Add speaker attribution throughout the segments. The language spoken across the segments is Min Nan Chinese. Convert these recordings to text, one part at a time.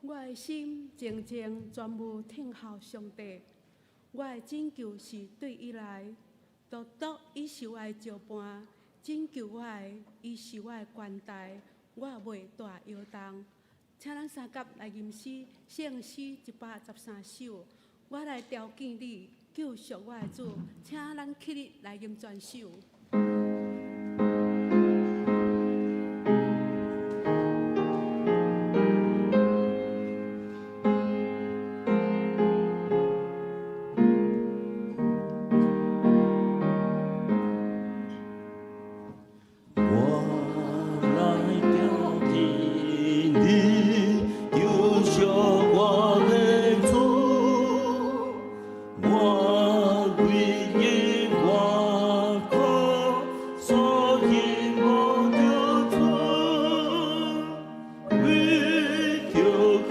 Speaker 1: 我的心靜靜專務等候上帝，我的拯救是對伊來，獨獨伊是我的石磐，拯救我的，伊是我的關台，我袂大搖動。請咱三甲來吟詩，聖詩113首。我來朝見你，救贖我的主，請咱起立來吟全首。
Speaker 2: 我來朝見你，救贖我的主，我為伊活苦，所以無救主，為著可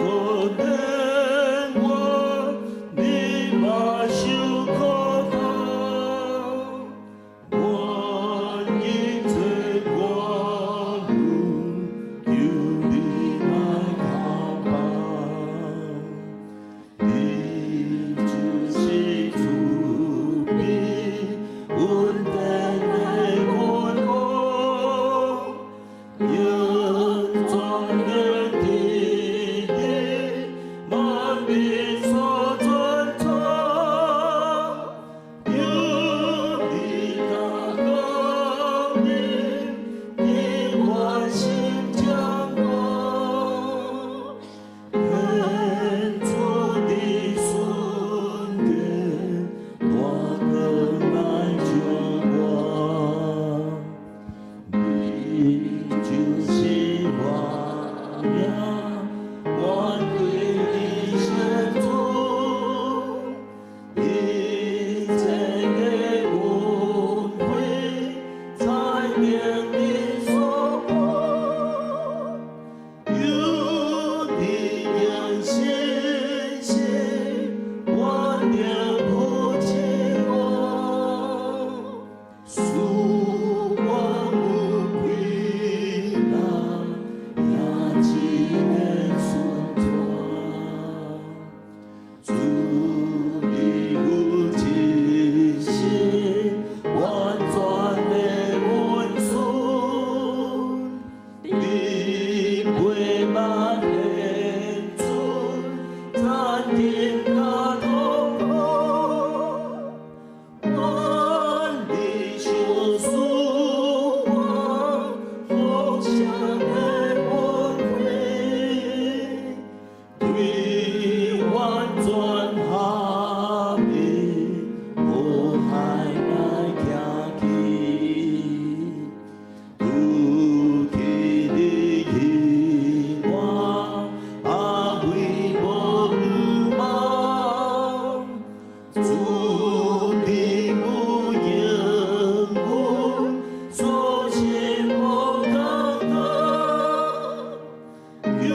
Speaker 2: 憐我，你嘛受苦痛。我一切過路，求你來靠幫，你就是慈悲恩典的君王，永全能的你，萬民所尊崇。有你大光臨，永遠心將光，顯出你尊嚴，大光來照我。你就是我命，我對你獻主，一切的恩惠在命你所保，有你用信心，我能扶持我，使我無愧難，也只能順轉。主你有一生完全的恩賜，你陪伴獻出暫停甲痛苦，願你賞賜我豐盛的恩惠，對完全合一，苦海來行去，除去你以外，阿為無望。主你有應允，所信無動搖，有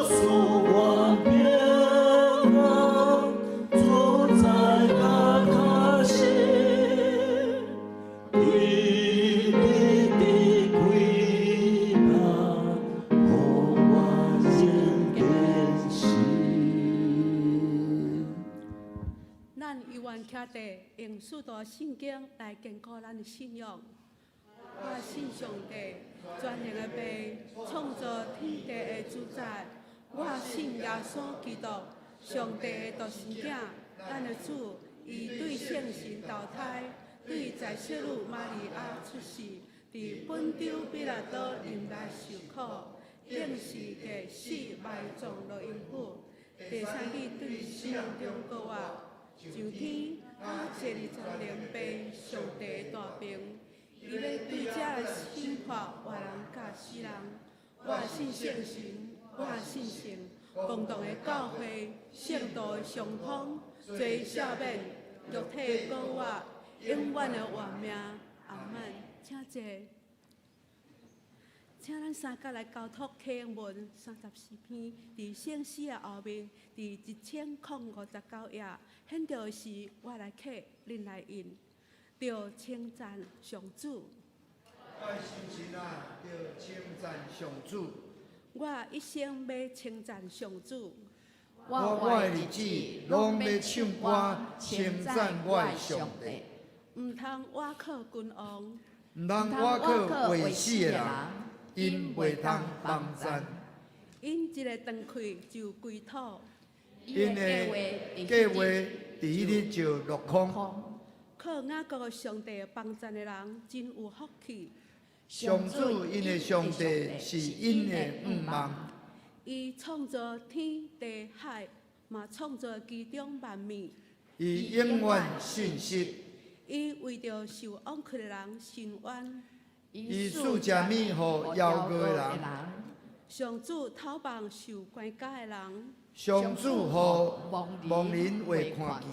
Speaker 2: 賜我平安，主在甲確實，對你的歸納，予我仍堅實。
Speaker 1: 咱猶原徛地，用使徒信經來堅固咱的信仰。我信上帝，全能的父，創造天地的主宰。我信耶穌基督，上帝的獨生囝，咱的主，伊對聖神投胎，對在聖女瑪利亞出世，佇本丟彼拉多任內受苦，釘十字架死埋葬落陰府，第三日對死人中復活，上天啊，坐佇全能父上帝的大爿，伊欲對遮來審判活人佮死人。我信聖神，我信聖共同的教會，聖徒的相通，罪赦免，肉體的復活，永遠的活命。阿門。請坐。請咱三甲來交託啟應文34篇，佇聖詩的後面，佇1059頁，顯著的是我來啟，恁來應，著稱讚上主。
Speaker 3: 我的心神啊，著稱讚上主。
Speaker 1: 我一生欲稱讚上主。
Speaker 3: 我活的日子攏欲唱歌稱讚我的上帝。
Speaker 1: 毋通倚靠君王，
Speaker 3: 毋通倚靠會死的人，𪜶袂通幫贊。
Speaker 1: 𪜶一个斷氣就歸土，𪜶
Speaker 3: 的計劃佇彼日就落空。
Speaker 1: 靠雅各的上帝幫贊的人真有福氣。
Speaker 3: 上主𪜶的上帝是𪜶的向望。
Speaker 1: 伊創造天地海，嘛創造其中萬物。
Speaker 3: 伊永遠信實。
Speaker 1: 伊為著受冤屈的人伸冤。
Speaker 3: 伊賜食物予枵餓的人。
Speaker 1: 上主透望受關監的人。
Speaker 3: 上主予盲人話看見。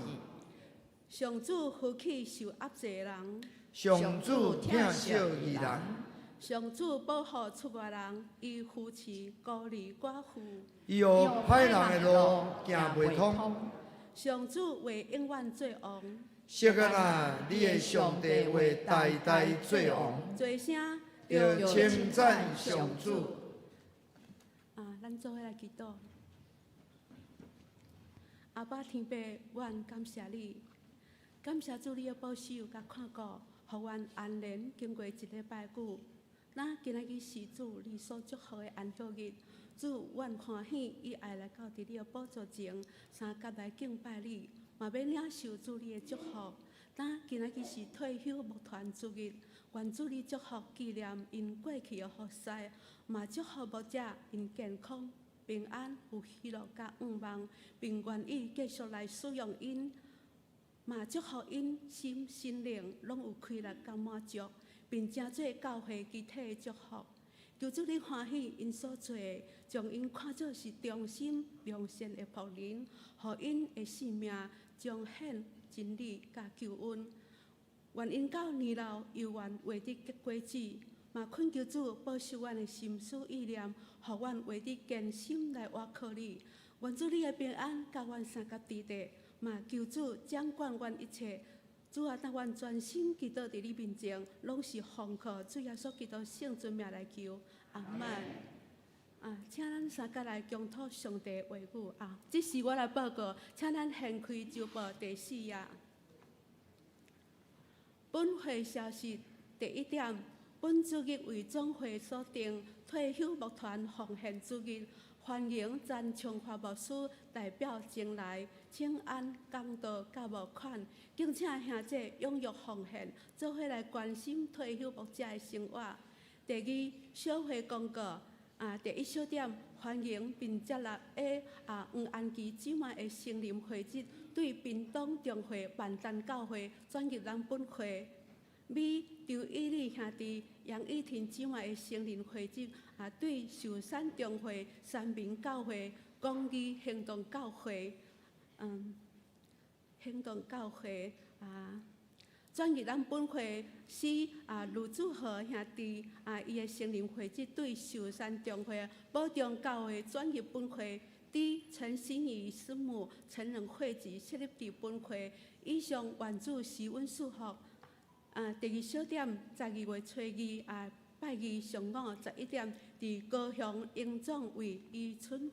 Speaker 1: 上主扶起受壓制的人。
Speaker 3: 上主疼惜義人。
Speaker 1: 上主保護出外人，伊扶持孤兒寡婦。
Speaker 3: 伊予歹人的路行袂通。
Speaker 1: 上主話永遠做王。
Speaker 3: 錫安啊，你的上帝話代代做王。
Speaker 1: 齊聲
Speaker 3: 著稱讚上主。
Speaker 1: 啊，咱做伙來祈禱。阿爸天父，阮感謝你，感謝主你的保守佮看顧，予阮安然經過一禮拜久。咱今仔日是主你所祝福的安息日，主，阮歡喜以愛來到佇你的寶座前，相佮來敬拜你，嘛欲領受主你的祝福。咱今仔日是退休牧團主日，願主你祝福紀念𪜶過去的服侍，嘛祝福牧者𪜶健康平安、有喜樂佮向望，並願意繼續來使用𪜶，嘛祝福𪜶心身靈攏有開力佮滿足，並成做教會肢體的祝福。求主你歡喜𪜶所做的，將𪜶看做是忠心良善的僕人，予𪜶的性命彰顯真理佮救恩。願𪜶到年老猶原活得結果子，嘛懇求主保守阮的心思意念，予阮活得堅心來倚靠你。願主你的平安佮阮相佮佇咧，嘛求主掌管阮一切。主啊，當阮專心祈禱佇你面前，攏是奉靠主耶穌基督聖尊名來求。阿門。啊，請咱相佮來恭讀上帝話語啊！這是我來報告，請咱掀開週報第四頁。本會消息第一點，本主日為總會所定退休牧團奉獻主日，歡迎詹長發牧師代表前來請安講道佮募款，敬請兄弟踴躍奉獻，做伙來關心退休牧者的生活。第二，小會公告。啊，第一小點，歡迎並接納的啊黃安琪姊妹的成人會籍對屏東中會萬丹教會轉入咱本會。B 張以利兄弟楊以婷姊妹的成人會籍啊，對壽山中會三民教會公義行動教會，行動教會啊，轉入咱本會是啊盧祖豪兄弟啊，伊的成人會籍對壽山中會寶中教會轉入本會。D 陳心怡師母成人會籍設立佇本會。以上願主施恩賜福。啊，第二小點，12月初二啊，拜二上午11點，佇高雄榮總為余春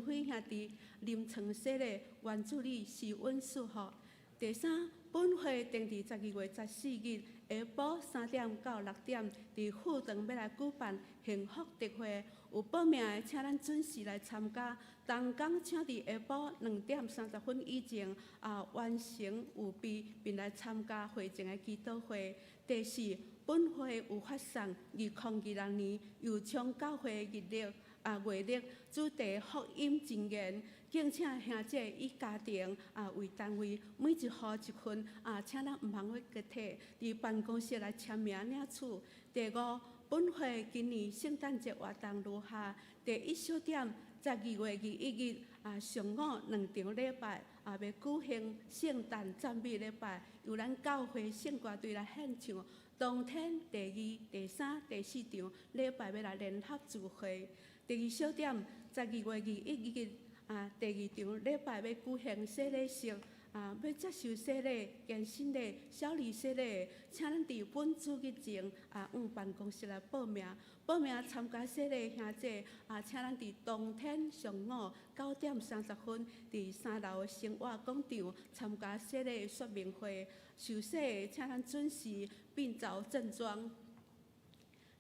Speaker 1: 輝兄弟臨床洗禮，願主你施恩賜福。第三，本會定佇12月14日下晡3點到6點，佇富長欲來舉辦幸福特會，有報名的，請咱準時來參加。同工請佇下晡2點30分以前啊完成預備，並來參加會前的祈禱會。第四，本會有發送2026年右昌教會日曆啊月曆主題福音箴言，敬請兄弟以家庭啊為單位，每一戶一份啊，請咱毋通去擱佇辦公室來簽名領取。第五，本會今年聖誕節活動如下：第一小點，12月21日啊上午兩場禮拜啊，欲舉行聖誕讚美禮拜，由咱教會聖歌隊來獻唱。當天第二、第三、第四場禮拜欲來聯合聚會。第二小點，十二月二一日啊，第二場禮拜欲舉行洗禮式。欲接受洗禮、堅振禮、小兒洗禮，請咱佇本主日前往辦公室來報名。報名參加洗禮兄姐，請咱佇當天上午9點30分，佇三樓的生活廣場參加洗禮說明會。受洗的，請咱準時並著正裝。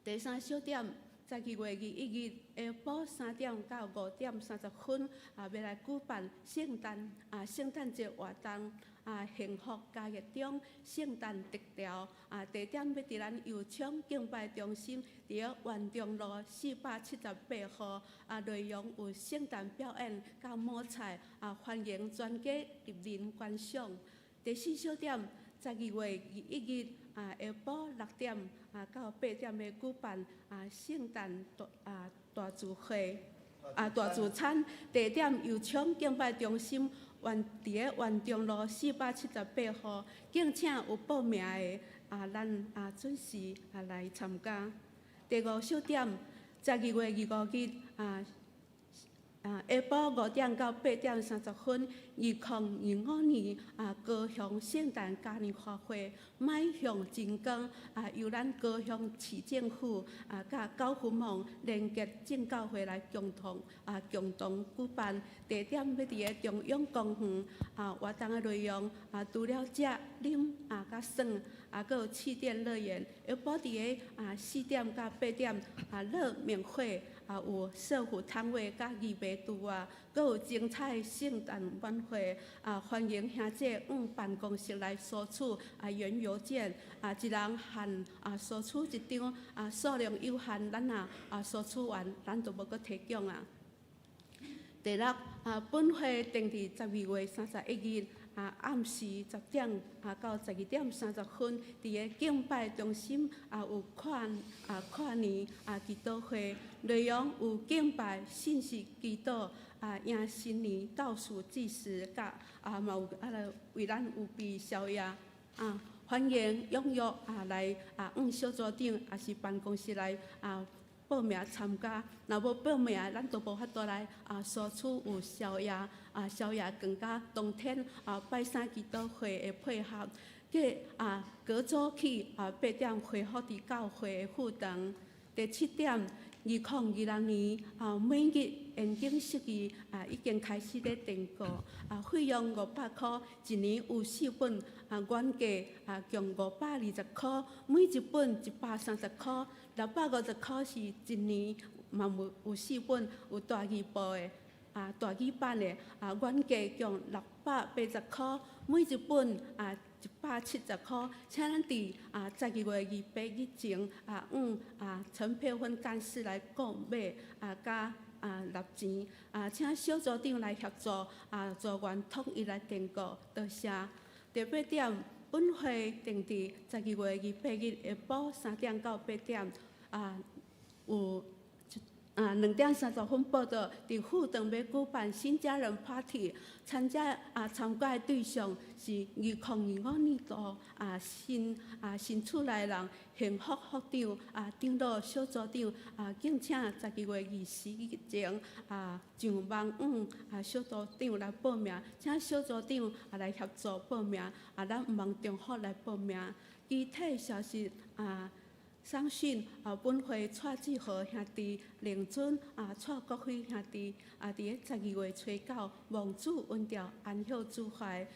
Speaker 1: 第三小點，12月21日下晡3點到5點30分，欲來舉辦聖誕節活動，幸福家樂中聖誕特調，地點欲佇咱右昌敬拜中心，佇個元中路478號，內容有聖誕表演佮摸彩，歡迎全家入林觀賞。第四小點，12月21日下晡6點到8點欲舉辦聖誕大聚會大聚餐，地點右昌敬拜中心，原佇個元中路478號，敬請有報名的咱準時來參加。第五小點，12月25日下晡5點到8點30分，2025年高雄聖誕嘉年華會邁向真光，由咱高雄市政府佮九份網連結正教會來共同舉辦，地點欲佇个中央公園，活動的內容除了食、啉佮耍，閣有氣墊樂園，下晡佇个4點到8點樂免費。有社福攤位佮義賣櫥仔，閣有精彩聖誕晚會，歡迎兄姐往辦公室來索取園遊券，一人限索取一張，數量有限，咱若索取完，咱就無閣提供啊。第六，本會定佇12月31日暗時10點到12點30分，佇个敬拜中心有跨年祈禱會，內容有敬拜、信息祈禱迎新年倒數計時，佮嘛有來為咱預備宵夜，歡迎踴躍來往小組長抑是辦公室來報名參加，若無報名，咱都無法度來索取有宵夜，宵夜更加當天拜三祈禱會的配合，計隔週起8點恢復佇教會的會堂。第七點，2026年每日研經釋義已經開始咧訂購，費用500箍，一年有四本，原價共520箍，每一本130箍，650箍是一年嘛有四本有大字報的，大語版的，原價共680箍，每一本170箍，請咱佇12月28日前往陳佩芬幹事來購買佮納錢，請小組長來協助組員統一來訂購，多謝。第八點，本會定佇12月28日下晡3點到8點有2點30分報到，佇副堂欲舉辦新家人 party，參加的對象是2025年度新厝內人幸福福長長老小組長敬請12月24日前上網往小組長來報名，請小組長來協助報名，咱毋通重複來報名。具體消息相信本會蔡志豪兄弟、靈尊蔡國輝兄弟佇个12月初9望主恩召安息主懷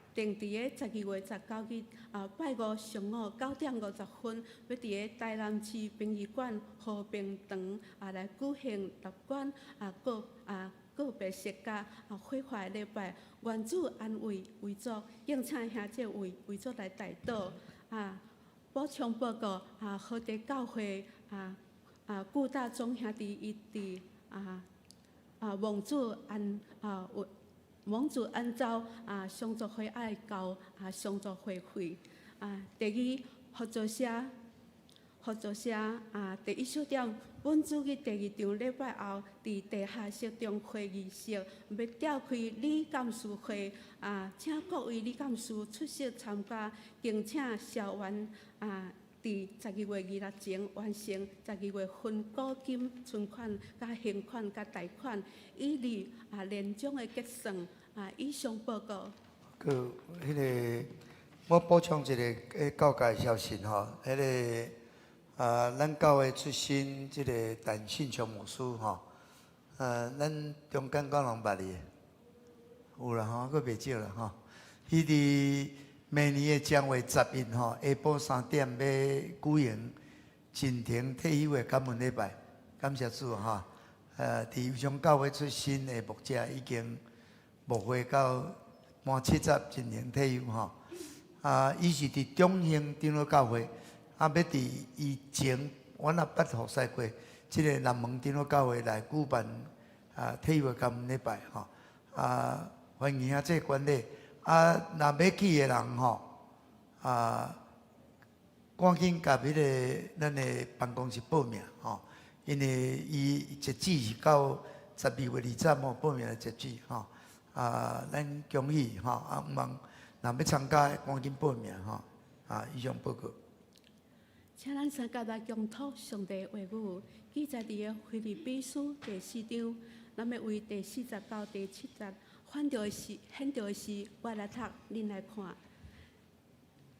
Speaker 1: 定佇个12月19日拜五上午9點50分，欲佇个台南市殯儀館和平堂來舉行納棺告別式佮火化禮拜，願主安慰遺族，敬請兄姐為遺族來代禱。補充報告，和德教會顧大忠兄弟伊佇望主恩召上座會愛交上座會費。第二合作社，合作社第一小點，本主日第二場禮拜後，佇地下室中會議室欲召開理監事會，請各位理監事出席參加，敬請社員佇12月2日前完成十二月份股金、存款、佮還款、佮貸款，以利年終的結算。以上報告。
Speaker 3: 閣彼个，我補充一个教界消息吼，彼个啊，咱教會出身這个陳信祥牧師吼，咱中間敢人捌伊的？有啦吼，閣袂少啦吼。伊佇明年的正月11吼，下晡3點欲舉行進庭退休的感恩禮拜，感謝主吼。佇油松教會出身的牧者已經牧會到滿70進行退休吼。啊，伊是佇中興長老教會，啊，欲佇以前我若捌服侍過，這个南門長老教會來舉辦啊退休的感恩禮拜吼。啊，歡迎遐濟觀禮。啊，若欲去的人吼，啊，趕緊共彼个咱的辦公室報名吼，因為伊截止是到12月20號報名的截止吼。啊，咱恭喜吼，啊，希望若欲參加，趕緊報名吼。啊，以上報告。
Speaker 1: 請咱三甲來共讀上帝話語，記載佇个腓立比書第四章，咱欲為第四節到第七節，反著是，顯著的是，我來讀，恁來看。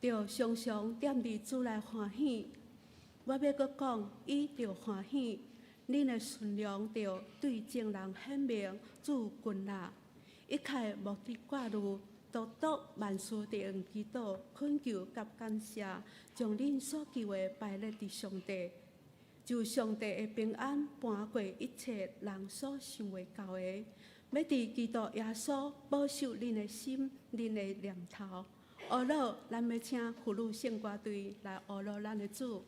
Speaker 1: 著常常踮佇主內歡喜，我欲閣講，伊著歡喜。恁的善良著對眾人顯明，主近啦。一切莫得掛慮，獨獨萬事著用祈禱、懇求佮感謝，將恁所求的擺列佇上帝，就上帝的平安瞞過一切人所想會到的，欲佇基督耶穌保守恁的心、恁的念頭。呵咾，咱欲請婦女聖歌隊來呵咾咱的主。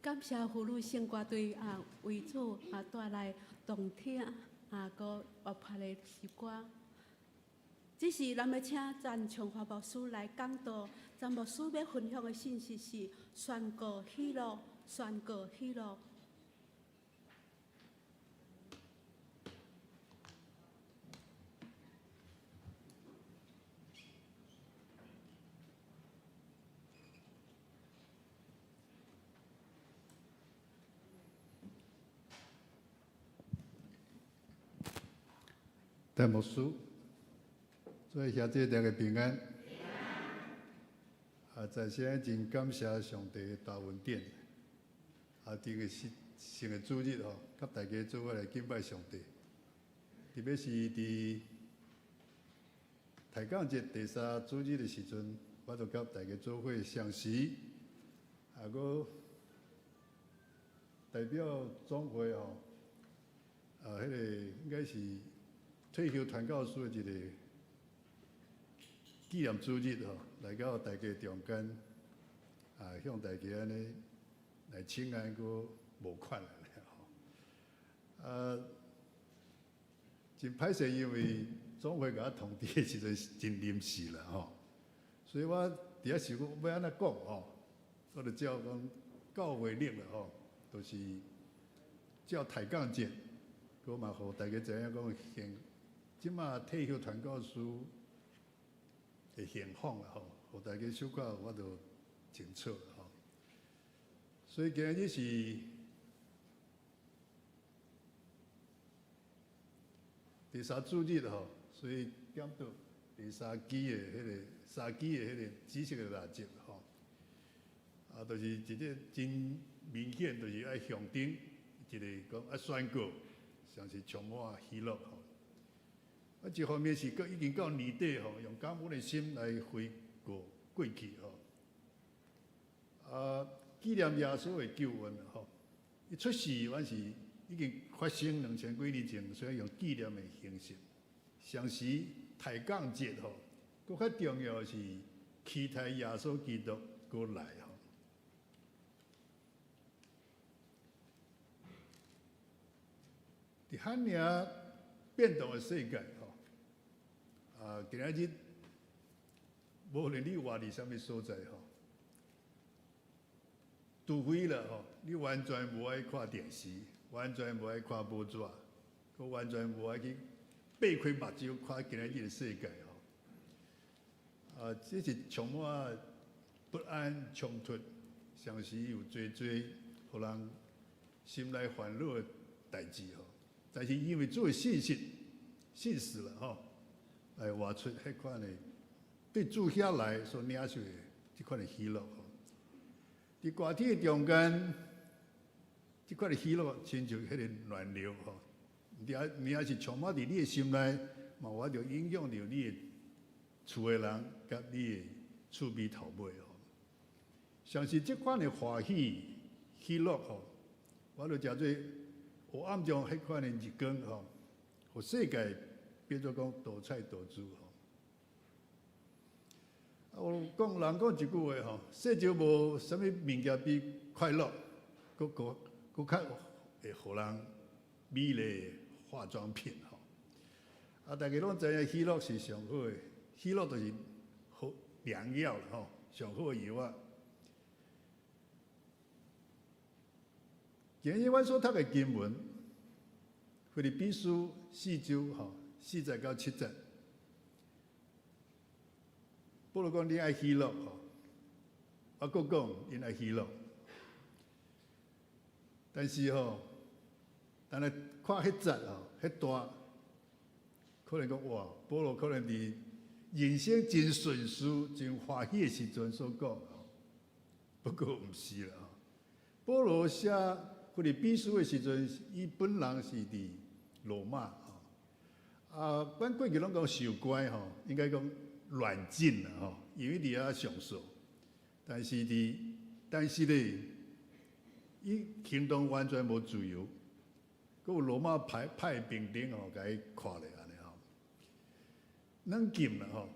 Speaker 1: 感謝婦女聖歌隊啊，為主啊帶來動聽啊，閣活潑的詩歌。這時咱欲請詹長華牧師來講道，詹牧師欲分享的信息是宣告喜樂，宣告喜樂。
Speaker 4: 戴牧師，諸位兄弟大家平安。啊，在先真感謝上帝的大恩典。啊，這個是聖的主日吼，佮大家做伙來敬拜上帝。特別是佇抬槓節第三主日的時陣，我就佮大家做伙相識。啊，閣代表總會吼，啊，彼個應該是退休傳教士的一個紀念主日吼，來到大家中間，啊，向大家按呢來請安，閣無款吼。啊，真歹勢，因為總會共我通知的時陣真臨時啦吼，所以我佇遐想講欲按怎講吼，我就照講教會曆啦吼，就是照抬槓節，閣嘛予大家知影講現這馬退休傳教士的現況啦吼，予大家小可有法度清楚啦吼。所以今日是第三主日吼，所以點到第三支的彼個三支的彼個紫色的蠟燭吼，啊，就是一個真明顯，就是愛象徵一個講愛宣告，像是充滿喜樂吼。啊，一方面是閣已經到年底吼，用感恩的心來回顧過去吼。啊，紀念耶穌的救恩吼，伊出世原是已經發生兩千幾年前，所以用紀念的形式。同時抬槓節吼，閣較重要的是期待耶穌基督閣來吼。佇遐爾變動的世界吼，啊，今仔日無論你活佇啥物所在吼，除非啦吼，你完全無愛看電視，完全無愛看報紙，閣完全無愛去擘開目睭看今仔日的世界吼，啊，這是充滿不安、衝突，同時有濟濟予人心內煩惱的代誌吼。但是因為主的信實、信實啦吼，來活出彼款的對主遐來所領受的這款的喜樂吼。佇熱天的中間，這款的喜樂親像彼个暖流吼，你也你也是充滿佇你的心內，嘛有法度影響著你的厝的人佮你的厝邊頭尾吼。像是這款的歡喜喜樂吼，我就誠濟黑暗中彼款的日光吼，予世界變做講多彩多姿吼。啊，有講人講一句話吼，世上無啥物物件比快樂，閣閣閣較會予人美麗的化妝品吼。啊，大家攏知影喜樂是上好的，喜樂就是好良藥啦吼，上好的藥仔。今日阮所讀的經文，腓立比書四章吼，四節到七節。保羅講恁愛喜樂吼，我閣講恁愛喜樂。但是吼，但來看彼節吼，彼段，可能講哇，保羅可能佇人生真順遂、真歡喜的時陣所講吼，不過毋是啦。保羅寫腓立比書的時陣，伊本人是佇羅馬吼。啊，阮過去攏講受關吼，應該講軟禁啦吼，因為佇遐上訴。但是佇，但是咧，伊行動完全無自由，閣有羅馬派派兵丁吼，共伊看咧按呢吼，軟禁啦吼。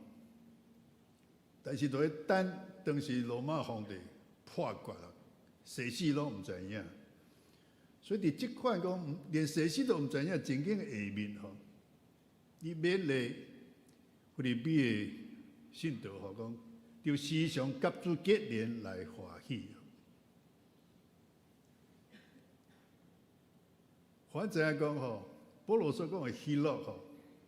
Speaker 4: 但是就咧等當時羅馬皇帝判決啦，生死攏毋知影。所以佇這款講，連生死都毋知影情景下面吼，伊勉勵腓立比的信徒吼講，著時常佮主結連來歡喜。反正講吼，保羅所講的喜樂吼，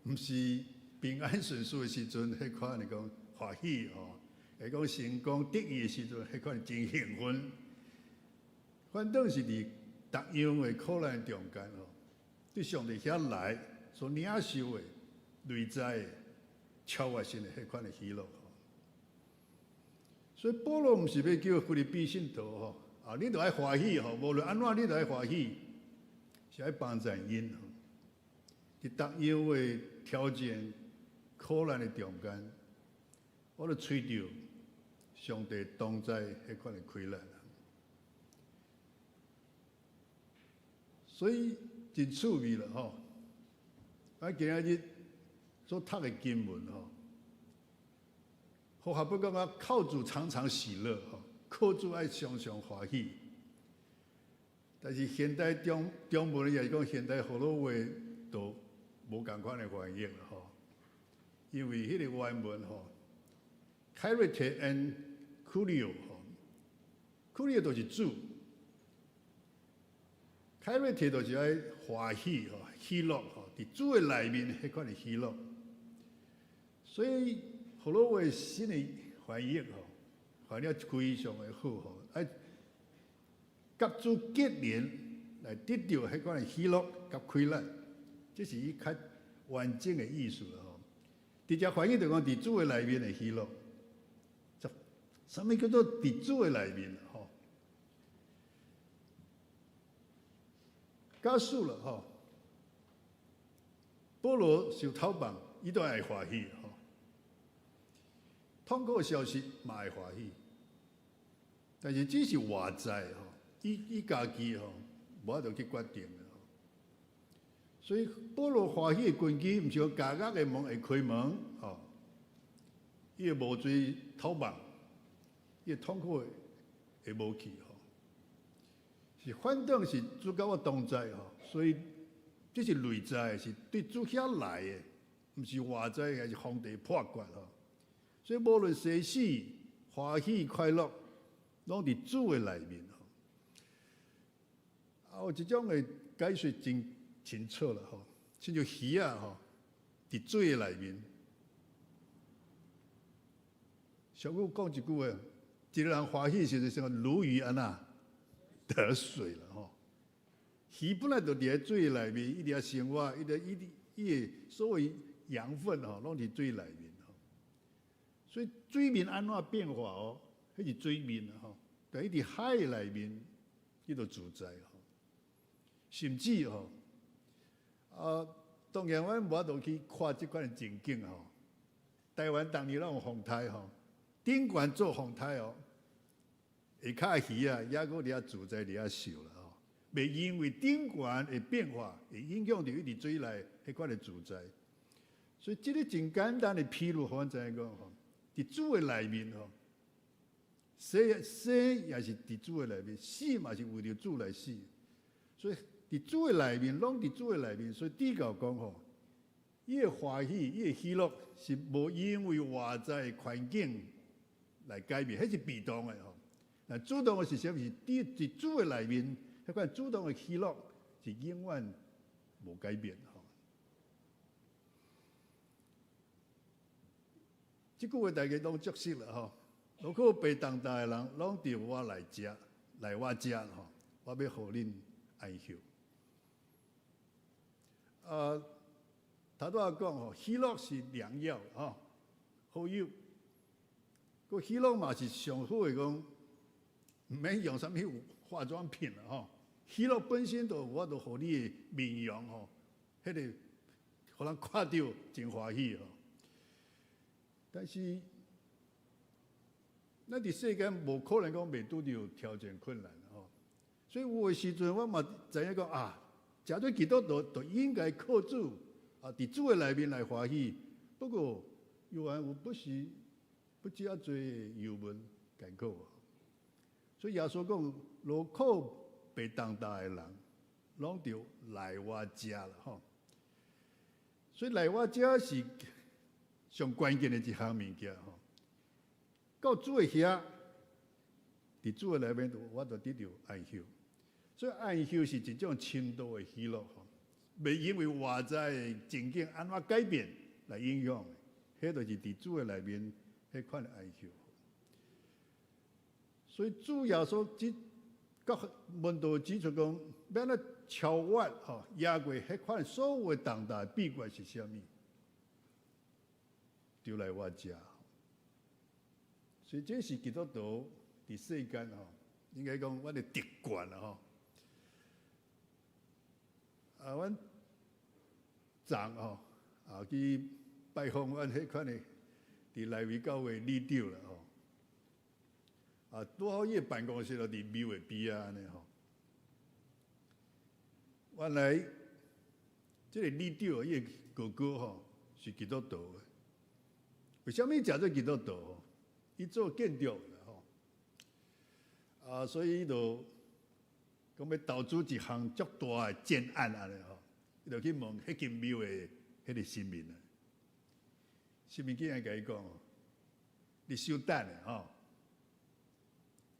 Speaker 4: 毋是平安順遂的時陣，彼款的講歡喜吼，會講成功得意的時陣，彼款真興奮。反倒是佇逐樣的苦難中間吼，對上帝遐來所領受的內在的超越性的彼款的喜樂吼。所以保羅毋是欲叫腓立比信徒吼，啊，你著愛歡喜吼，無論按怎你著愛歡喜，是愛幫助𪜶吼。佇逐樣的挑戰、苦難的中間，我著揣著上帝同在彼款的快樂。所以真趣味啦吼！啊，今仔日所讀的經文吼，和合本講啊，靠主常常喜樂吼，靠主愛常常歡喜。但是現代中中文也是講現代福佬話都無仝款的翻譯啦吼，因為彼個原文吼，Chairete en Kurio 吼，Kurio 就是主。Chairete 就是愛歡喜吼，喜樂吼，佇主的內面彼款的喜樂。所以福佬話新的翻譯吼，翻了非常的好吼，愛佮主結連來得著彼款的喜樂佮快樂，這是伊較完整的意思啦吼。直接翻譯就講佇主的內面的喜樂，啥物叫做佇主的內面吼？假使啦吼，保羅受討放，伊都會歡喜吼。痛苦的消息嘛會歡喜，但是只是外在吼，伊家己吼無法度去決定的吼。所以保羅歡喜的根基，毋是講監獄的門會開門吼，伊會無罪討放，伊的痛苦會無去吼。是反正是主佮我同在吼，所以這是內在，是對主遐來的，毋是外在，還是皇帝破決吼。所以無論生死、歡喜、快樂，攏佇主的內面吼。啊，有一種的解說真清楚啦吼，親像魚仔吼，佇水的內面。俗語講一句話，一個人歡喜時陣，像鱸魚按怎得水了吼。魚本來就佇咧水內面，伊佇遐生活，伊佇伊伊的所謂養分吼，攏佇水內面吼。所以水面按怎變化哦，彼是水面吼，但伊佇海內面，伊就自在吼。甚至吼，啊，當然阮無法度去看這款的情景吼。台灣逐年攏有風颱吼，頂懸做風颱哦，下跤魚啊，猶閣佇遐自在佇遐翕啦吼，袂因為頂懸的變化，會影響著伊佇水內彼款的自在。所以這個真簡單的譬喻，予阮知影講吼，佇主的內面吼，生生也是佇主的內面，死嘛是為著主來死。所以佇主的內面，攏佇主的內面。所以主教講吼，伊的歡喜，伊的喜樂是無因為外在的環境來改變，彼是被動的吼。那主動的是啥物？是佇主的內面，彼款主動的喜樂是永遠無改變吼。這句話大家攏足熟啦吼。勞苦背重擔的人，攏著我來遮，來我遮吼，我欲予恁安歇。啊，頭拄仔講吼，喜樂是良藥吼，好藥。閣喜樂嘛是上好的講，毋免用啥物化妝品啦吼。喜樂本身就有法度予你的面容吼，彼個予人看著真歡喜吼。但是，咱佇世間無可能講袂拄著挑戰困難吼。所以有的時陣我嘛知影講啊，誠做基督徒就應該靠主啊，佇主的內面來歡喜。不過，猶原有不時不遮濟憂悶艱苦。所以耶穌講，勞苦背重擔的人，攏著來我遮啦吼。所以來我遮是。上關鍵的一項物件吼。到主的遐，佇主的內面，我就得著安息。所以安息是一種深度的喜樂吼，袂因為外在的情景按怎改變來影響的，彼就是佇主的內面彼款的安息。所以主耶穌指佮門徒指出講，欲按怎超越吼，贏過彼款所有的重擔的秘訣是啥物？就來我遮。所以這是基督徒佇世間吼，應該講阮的特權啦吼。啊，阮昨吼啊去拜訪阮彼款的佇內圍教會里長啦吼。啊，拄好伊的辦公室就佇廟的邊仔按呢吼。原來這个里長伊的哥哥吼是基督徒的。為啥物成做基督徒？伊做建築啦吼。啊，所以伊就講欲投資一項足大的建案按呢吼，伊就去問彼間廟的彼个神明啊。神明竟然共伊講：你稍等下吼，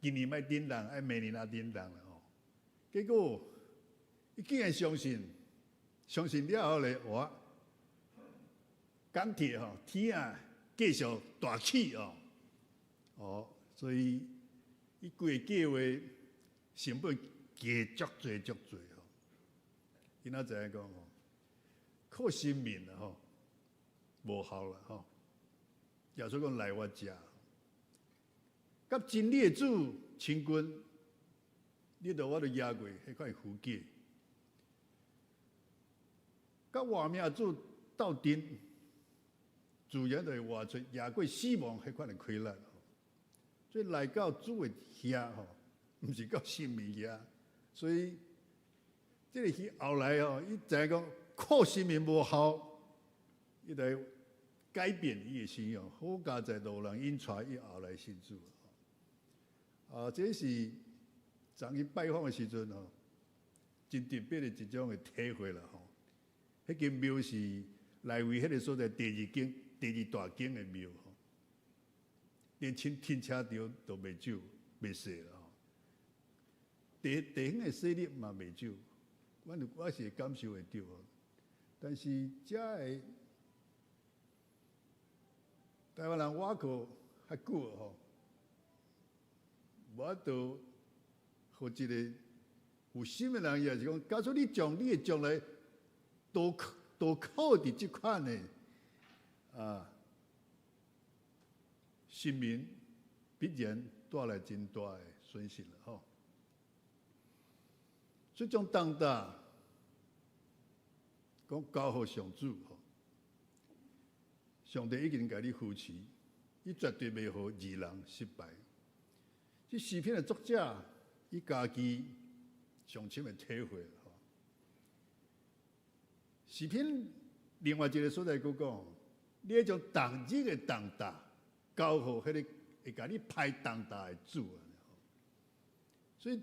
Speaker 4: 今年莫振動，愛明年仔振動啦吼。結果伊竟然相信，相信了後咧，哇！港鐵吼，天啊，繼續大起哦，哦，所以伊規個計劃成本加足濟足濟吼。伊哪知影講吼，靠神明啦吼，無效啦吼。耶穌講來我遮，佮真理的主親近，你就有法度贏過彼款負價。佮活命主鬥陣，自然就會活出贏過死亡彼款的氣力。所以來到主的遐吼，毋是到神明遐。所以這个是後來吼，伊知影講靠神明無效，伊來改變伊的信仰。好佳哉路人引帶伊後來信主。啊，這是昨去拜訪的時陣吼，真特別的一種的體會啦吼。彼間廟是內圍彼个所在第二間、第二大間的廟吼，連停停車場都袂少、袂細啦吼。地地方的勢力嘛袂少，阮我是會感受會著。但是遮的台灣人倚靠較久吼，無法度予一个有心的人，也是講，假使你將你的將來都都靠佇這款的啊，神明必然帶來真大的損失了吼。所以將重擔講交予上主吼，上帝已經共你扶持，伊絕對袂予義人失敗。這詩篇的作者，伊家己上深的體會吼。詩篇另外一个所在閣講，你愛將逐日的重擔交予彼个會共你排重擔的主。所以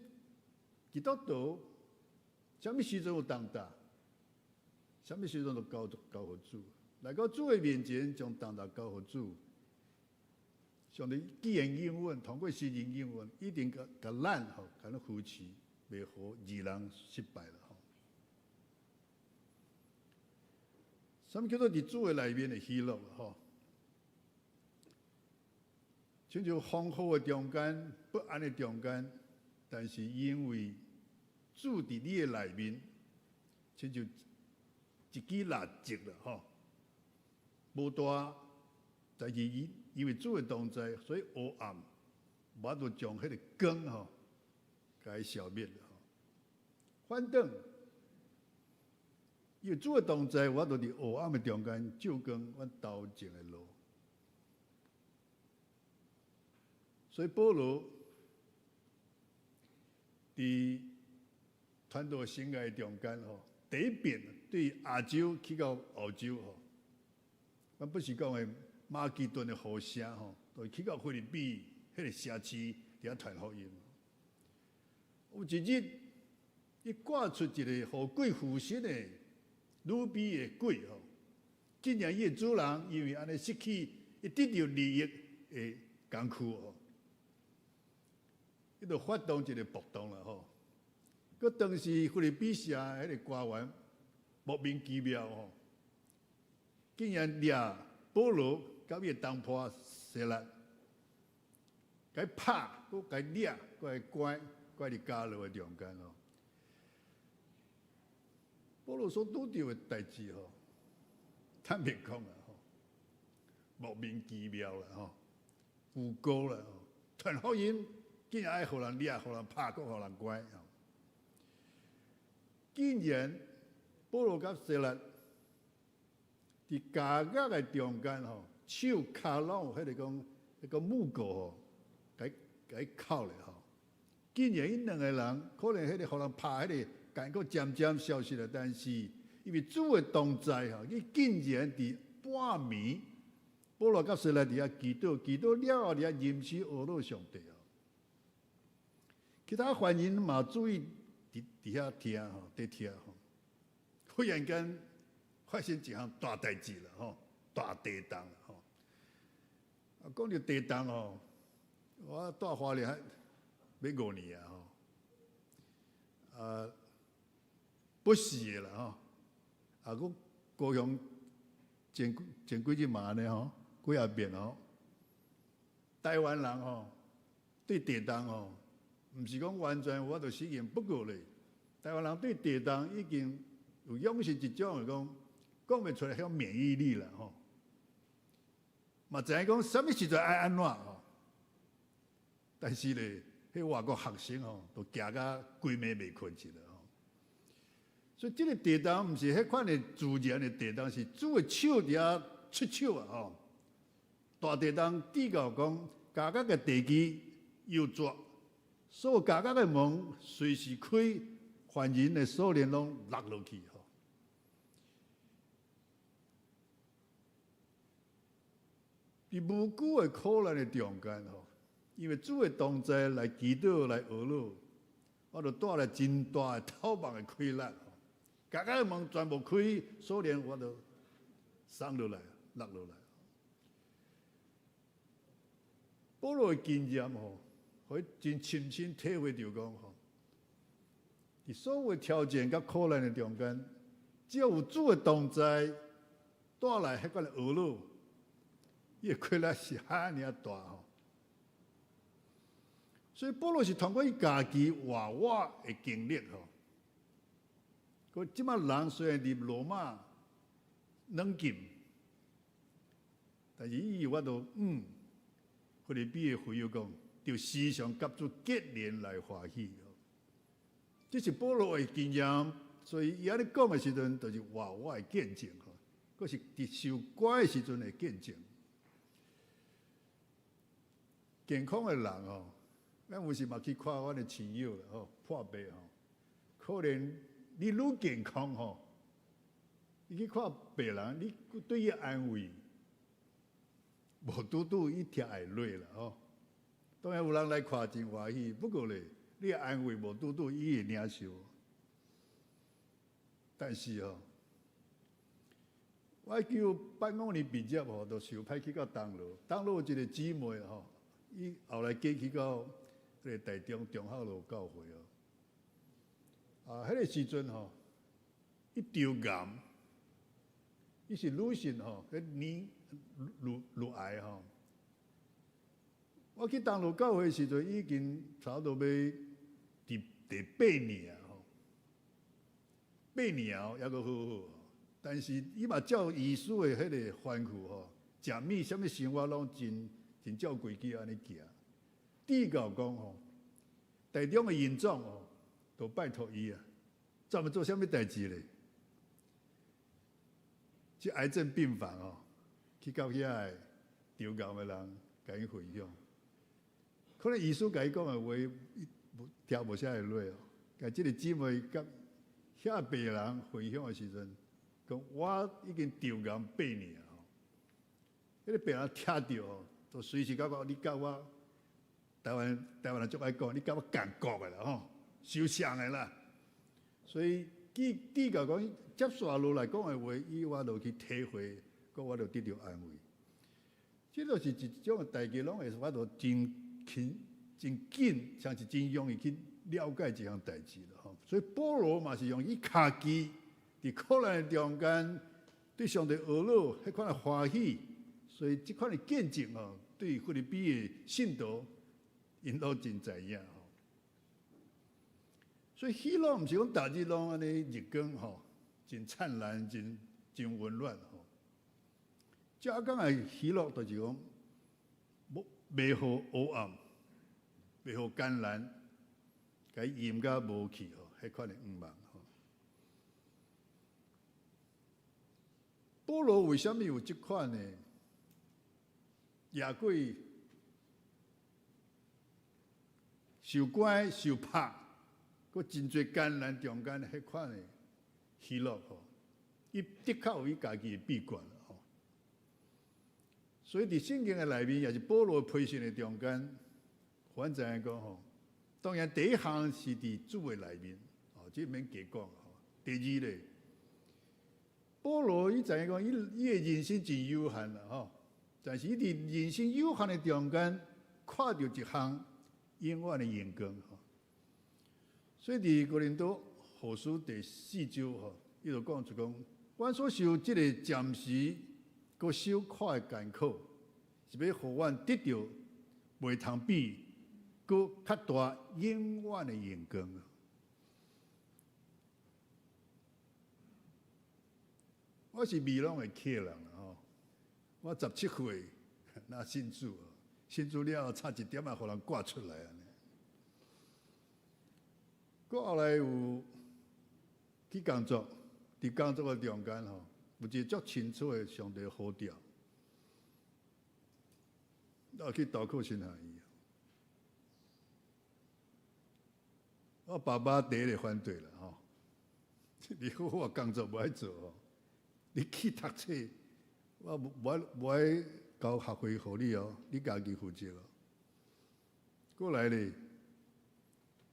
Speaker 4: 基督徒啥物時陣有重擔，啥物時陣都交交予主，來到主的面前，將重擔交予主。上帝既然應允，通過詩人應允，一定共共咱吼，共咱扶持，袂予義人失敗啦吼。啥物叫做佇主的內面的喜樂吼？親像風雨的中間、不安的中間，但是因為主佇你的內面，親像一支蠟燭啦吼，無大，但是伊因為主的同在，所以黑暗無法度將彼个光吼，共伊消滅了吼。反轉，因為主的同在，我就佇黑暗的中間照光阮頭前的路。所以保羅佇傳道生涯中間吼，第一遍對亞洲去到歐洲吼，阮不是講的馬其頓的呼聲吼，就去到腓立比彼个城市佇遐傳福音。有一日，伊趕出一个予鬼附身的女卑的鬼吼，竟然伊的主人因為按呢失去，伊得著利益的工具哦，伊就發動一個暴動啦吼。閣當時腓立比城彼個官員莫名其妙吼，竟然掠保羅佮伊的同伴西拉，共伊拍，閣共伊掠，閣共伊關，關佇監牢的中間吼。保羅所拄著的代誌吼，坦白講啦吼，莫名其妙啦吼，無辜啦吼，傳福音竟然愛予人掠，予人拍，閣予人關吼。竟然保羅佮西拉佇監獄的中間吼，手跤攏有彼個講彼個木鉤吼，共伊銬咧吼。竟然𪜶兩個人可能彼個予人拍彼個監獄漸漸消失了，但是因為主的同在吼，伊竟然佇半暝，保羅佮西拉佇遐祈禱，祈禱了後佇遐吟詩呵咾上帝哦。其他犯人嘛注意佇遐聽吼，佇聽吼。忽然間發生一項大代誌啦吼，大地動吼。啊，講著地動吼，我蹛花蓮欲5年啊吼。啊，不是的啦吼。啊，閣高雄前幾日嘛按呢吼，幾仔遍吼。台灣人吼對地動吼，毋是講完全有法度適應，不過咧，台灣人對地動已經有養成一種講講袂出來彼種免疫力啦吼。嘛知影講啥物時陣愛按怎吼，但是咧，彼外國學生吼，都驚甲規暝袂睏去啦吼。所以這個地動毋是彼款的自然的地動，是主的手佇遐出手啊吼。大地動至到講，監獄的地基搖逝，所有監獄的門隨時開，犯人的鎖鏈攏落落去吼。佇無辜的苦難的中間吼，因為主的同在來祈禱來呵咾，我就帶來真大的透夢的快樂。監獄的門全部開，鎖鏈我就鬆落來，落落來。保羅的經驗吼，予伊真親身體會著講吼，佇所有挑戰佮苦難的中間，只要有主的同在，帶來彼款的呵咾，伊的快樂是遐爾大吼。所以保羅是通過伊家己活活的經歷吼。閣這擺人雖然佇羅馬軟禁，但是伊有法度腓立比的會友講，就時常佮主結連來歡喜。這是保羅的經驗，所以伊按呢講的時陣，就是活活的見證吼，閣是佇受關的時陣的見證。健康的人吼，咱有時嘛去看阮的親友啦吼，破病吼，可能你愈健康吼，你去看病人，你對伊安慰，無拄拄伊聽會落啦吼。當然有人來看真歡喜，不過咧，你安慰無拄拄伊會領受。但是吼，我1985年畢業吼，就受派去到東羅，東羅有一個姊妹吼，伊後來嫁去到彼個台中中孝路教會哦。啊，彼個時陣吼，伊腸癌，伊是女性吼，彼年乳癌吼。我去東羅教會時陣，已經差不多欲佇第八年啊吼，八年哦，猶閣好好。但是伊嘛照醫師的彼個吩咐吼，食物啥物生活攏真真照規矩按呢行。至到講吼，台中的營長吼，都拜託伊啊，專門做啥物代誌咧？去癌症病房哦，去到遐個腸癌的人，共伊分享。可能醫師共伊講的話，伊無聽無啥會落哦。共這個姊妹佮遐病人分享的時陣，講我已經腸癌八年啊！彼個病人聽著吼，就隨時感覺你佮我台灣人足愛講，你佮我仝國的啦吼，相像的啦。所以記記到講接續落來講的話，伊我就去體會閣我就得著安慰。這就是一種代誌，攏會法度真輕、真緊，像是真容易去了解這項代誌啦吼。所以保羅嘛是用伊家己佇苦難的中間，對上帝呵咾彼款的歡喜，所以這款的見證吼，對腓立比的信徒，𪜶攏真知影吼。所以喜樂毋是講逐日攏按呢日光吼，真燦爛、真真溫暖吼。這講的喜樂就是講，無袂予黑暗，袂予艱難，共伊淹甲無去吼，彼款的向望吼。保羅為啥物有這款的贏過受關受拍，閣真濟艱難中間彼款的喜樂吼？伊的確有伊家己的秘訣吼。所以佇聖經的內面，也是保羅批信的中間，反正講吼，當然第一項是佇主的內面，哦，這免加講吼。第二咧，保羅伊知影講，伊伊的人生真有限啦吼，但是伊佇人生有限的中間，看著一項永遠的榮光吼。所以佇哥林多後書第四章吼，伊就講出講，阮所受這个暫時閣小可的艱苦，是欲予阮得著袂通比，閣較大永遠的榮光。我是美濃的客人吼，我17歲若信主，信主了後差一點仔，予人掛出來按呢。閣後來有去工作，佇工作的中間吼，有一個足清楚的上帝呼召，我去投靠神學院。我爸爸第一個反對啦吼，你好好工作無愛做吼，你去讀冊，我無愛無愛交學費予你哦，你家己負責哦。過來咧，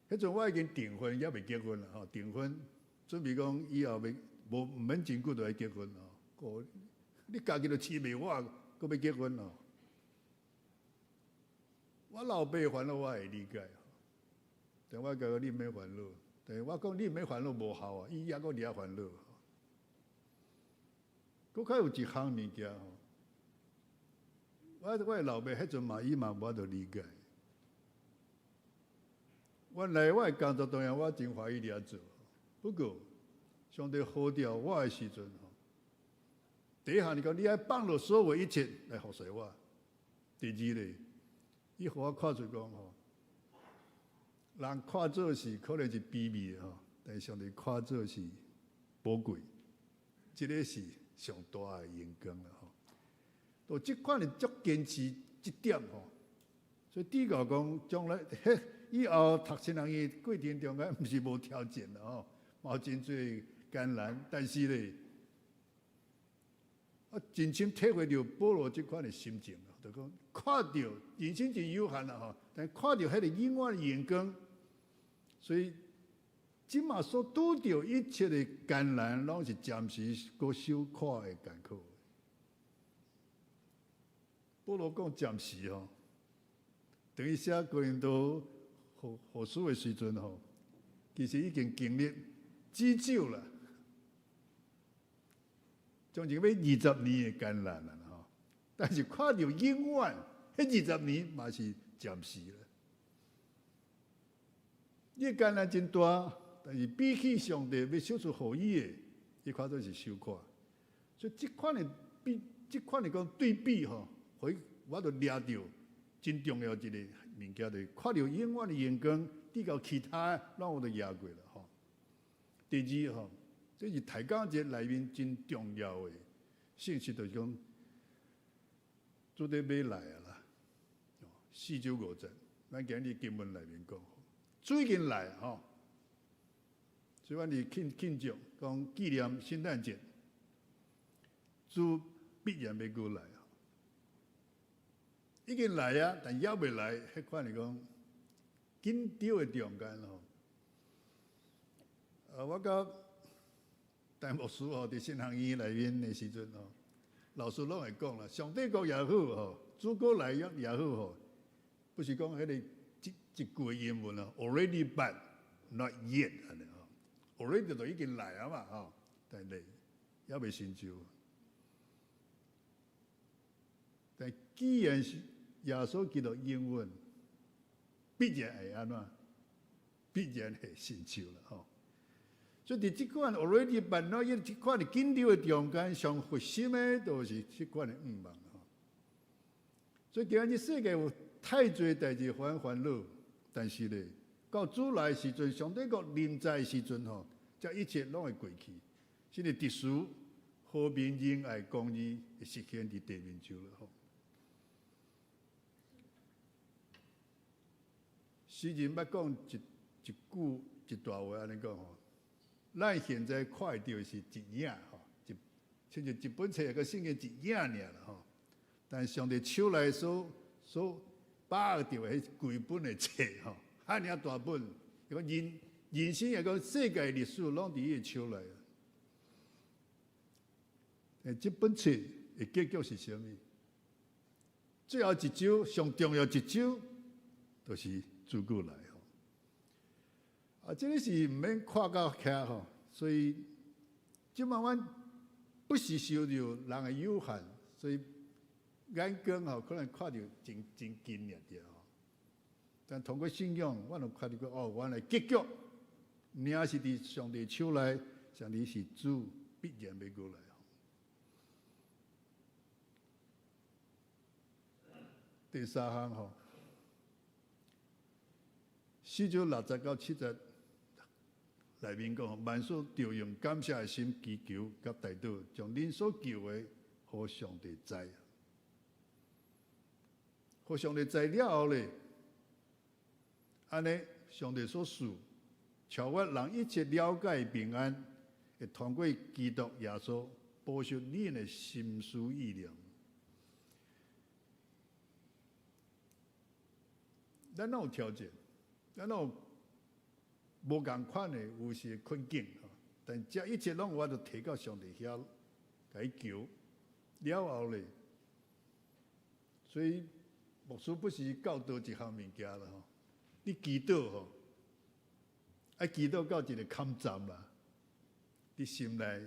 Speaker 4: 彼陣我已經訂婚，猶未結婚啦吼，訂婚準備講以後欲無毋免真久就愛結婚吼。你家己都飼袂活，閣欲結婚哦？我老爸煩惱我會理解，但我共伊講你毋免煩惱，但是我講你毋免煩惱無效啊，伊猶閣佇遐煩惱。閣較有一項物件吼，我我的老爸彼陣嘛，伊嘛無法度理解。原來我的工作當然我真歡喜佇遐做，不過上帝呼召我的時陣吼，第一項是講你愛放落所有一切來服侍我。第二咧，伊予我看出講吼，人看做是可能是卑微的吼，但是上帝看做是寶貴，這个是上大的榮光啦吼。到這款的足堅持這點吼，所以主教講將來以後讀神學院過程中間，毋是無挑戰啦吼，嘛有真濟艱難，但是咧，我真深體會著保羅這款的心情，就講看著人生真有限啦吼，但看著彼个永遠的榮光，所以這馬所拄著一切的艱難，攏是暫時閣小可的艱苦。保羅講暫時吼，等於寫哥林多後後書的時陣吼，其實已經經歷至少啦，將近欲20年的艱難啦吼。但是看著永遠，彼二十年嘛是暫時啦。伊艱難真大，但是比起上帝欲賞賜予伊的，伊看做是小可。所以這款的比，這款的講對比吼，予我就掠著真重要一个物件，就是看著永遠的榮光，比較其他攏有都贏過啦吼。第二吼，這是抬槓節內面真重要的信息，就是講主佇欲來啊啦。四章五節，咱今日經文內面講，主已經來吼。所以阮佇慶慶祝講紀念聖誕節，主必然欲閣來。已經來啊，但猶未來。彼款是講緊張的中間吼。啊，我佮陳牧師吼佇神學院內面的時陣吼，老師攏會講啦，上帝國也好吼，主過來也好吼，不是講彼个一一句英文啊，already but not yet 按呢吼，already 就已經來啊嘛吼，但是猶未成就。但既然是耶穌基督應允，必然會按怎？必然會成就啦吼。所以佇這款 already but not yet 這款的緊張的中間，上核心的都是這款的向望吼。所以今日世界有太濟代誌煩煩惱，但是咧，到主來時陣，上帝國臨在的時陣吼，這一切攏會過去。甚至秩序、和平、仁愛、公義會實現佇地面上了吼。詩人捌講一一句一大話按呢講吼，咱現在看會著的是一影吼，一親像一本冊個聖經一影爾啦吼。但上帝手內所把握著的彼規本的冊吼，遐爾大本，伊講人人生也講世界歷史攏佇伊的手內。欸，這本冊的結局是啥物？最後一章上重要一章，就是主過來吼。啊，這个是毋免看到徛吼，所以這擺阮不是受著人的有限，所以眼光吼可能看著真真近爾著吼。但通過信仰，阮就看著講哦，原來結局，命是佇上帝手內，上帝是主必然欲過來。第三項吼，四章六節到七節內面講，萬事著用感謝的心祈求佮代禱，將恁所求的予上帝知。予上帝知了後咧，按呢，上帝所賜超越人一切了解的平安，會通過基督耶穌保守恁的心思意念。咱攏有挑戰，咱攏有無仝款的有時困境吼，但這一切攏我都提到上帝遐，共伊求了後咧，所以牧師不是教導一項物件啦吼，你祈禱吼，愛祈禱到一個坎站啦，你心內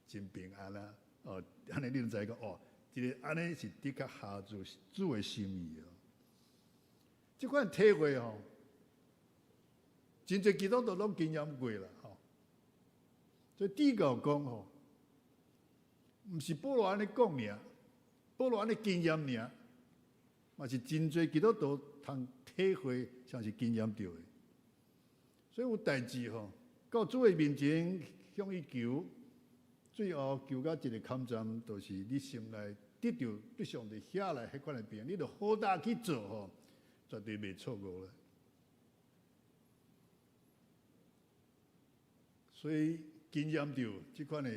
Speaker 4: 真平安啦，哦，按呢你就知講哦，這个按呢是的確合主主的心意哦。這款體會吼，真濟基督徒攏經驗過啦吼。所以智教講吼，毋是保羅按呢講爾，保羅按呢經驗爾，嘛是真濟基督徒通體會，像是經驗著的。所以有代誌吼，到主的面前向伊求，最後求到一個坎站，就是你心內得著對上帝遐來彼款的平安，你著好膽去做吼。絕對袂錯誤啦，所以經驗著這款的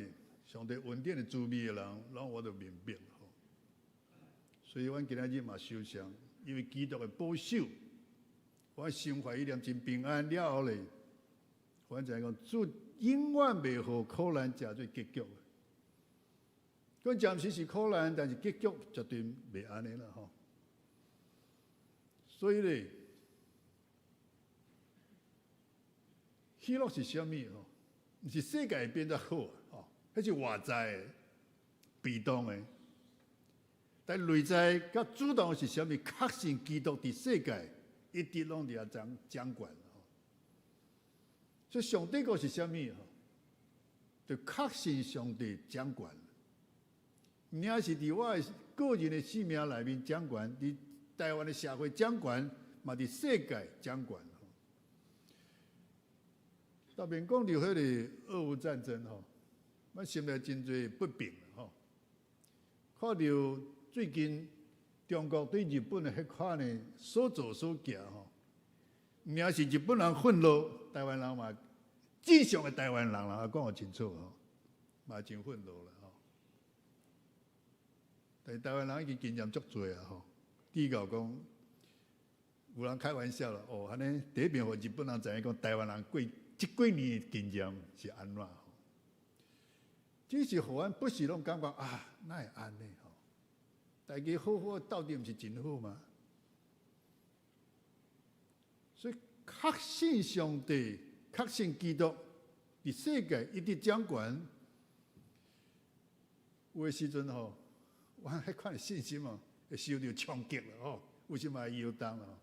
Speaker 4: 上帝恩典的滋味的人，攏我就明白吼。所以阮今仔日嘛受傷，因為基督的保守，我心懷意念真平安了後咧，阮知影講主永遠袂予苦難成做結局。講暫時是苦難，但是結局絕對袂按呢啦吼。所以咧，喜樂是啥物吼？毋是世界變得好吼，彼是外在的、被動的。但內在佮主動是啥物？確信基督佇世界一直攏佇遐掌掌權吼。所以上帝國是啥物吼？就確信上帝掌權。毋僅是佇我的個人的生命內面掌權，佇台灣的社會掌權，嘛佇世界掌權。特別講著彼个俄烏戰爭吼，阮心內真濟不平吼。看著最近中國對日本的彼款的所作所行吼，毋僅是日本人憤怒，台灣人嘛，正常的台灣人啦，講予清楚吼，嘛真憤怒啦吼。但是台灣人已經經驗足濟啊吼。智教講，有人開玩笑啦，哦，按呢第一遍予日本人知影講，台灣人過這幾年的經驗是按怎？只是予阮不時攏感覺啊，哪會按呢吼？代誌好好鬥陣，毋是真好嗎？所以確信上帝，確信基督，佇世界一直掌權。有的時陣吼，阮彼款的信心哦，會受著衝擊啦吼，有時嘛會搖動啦。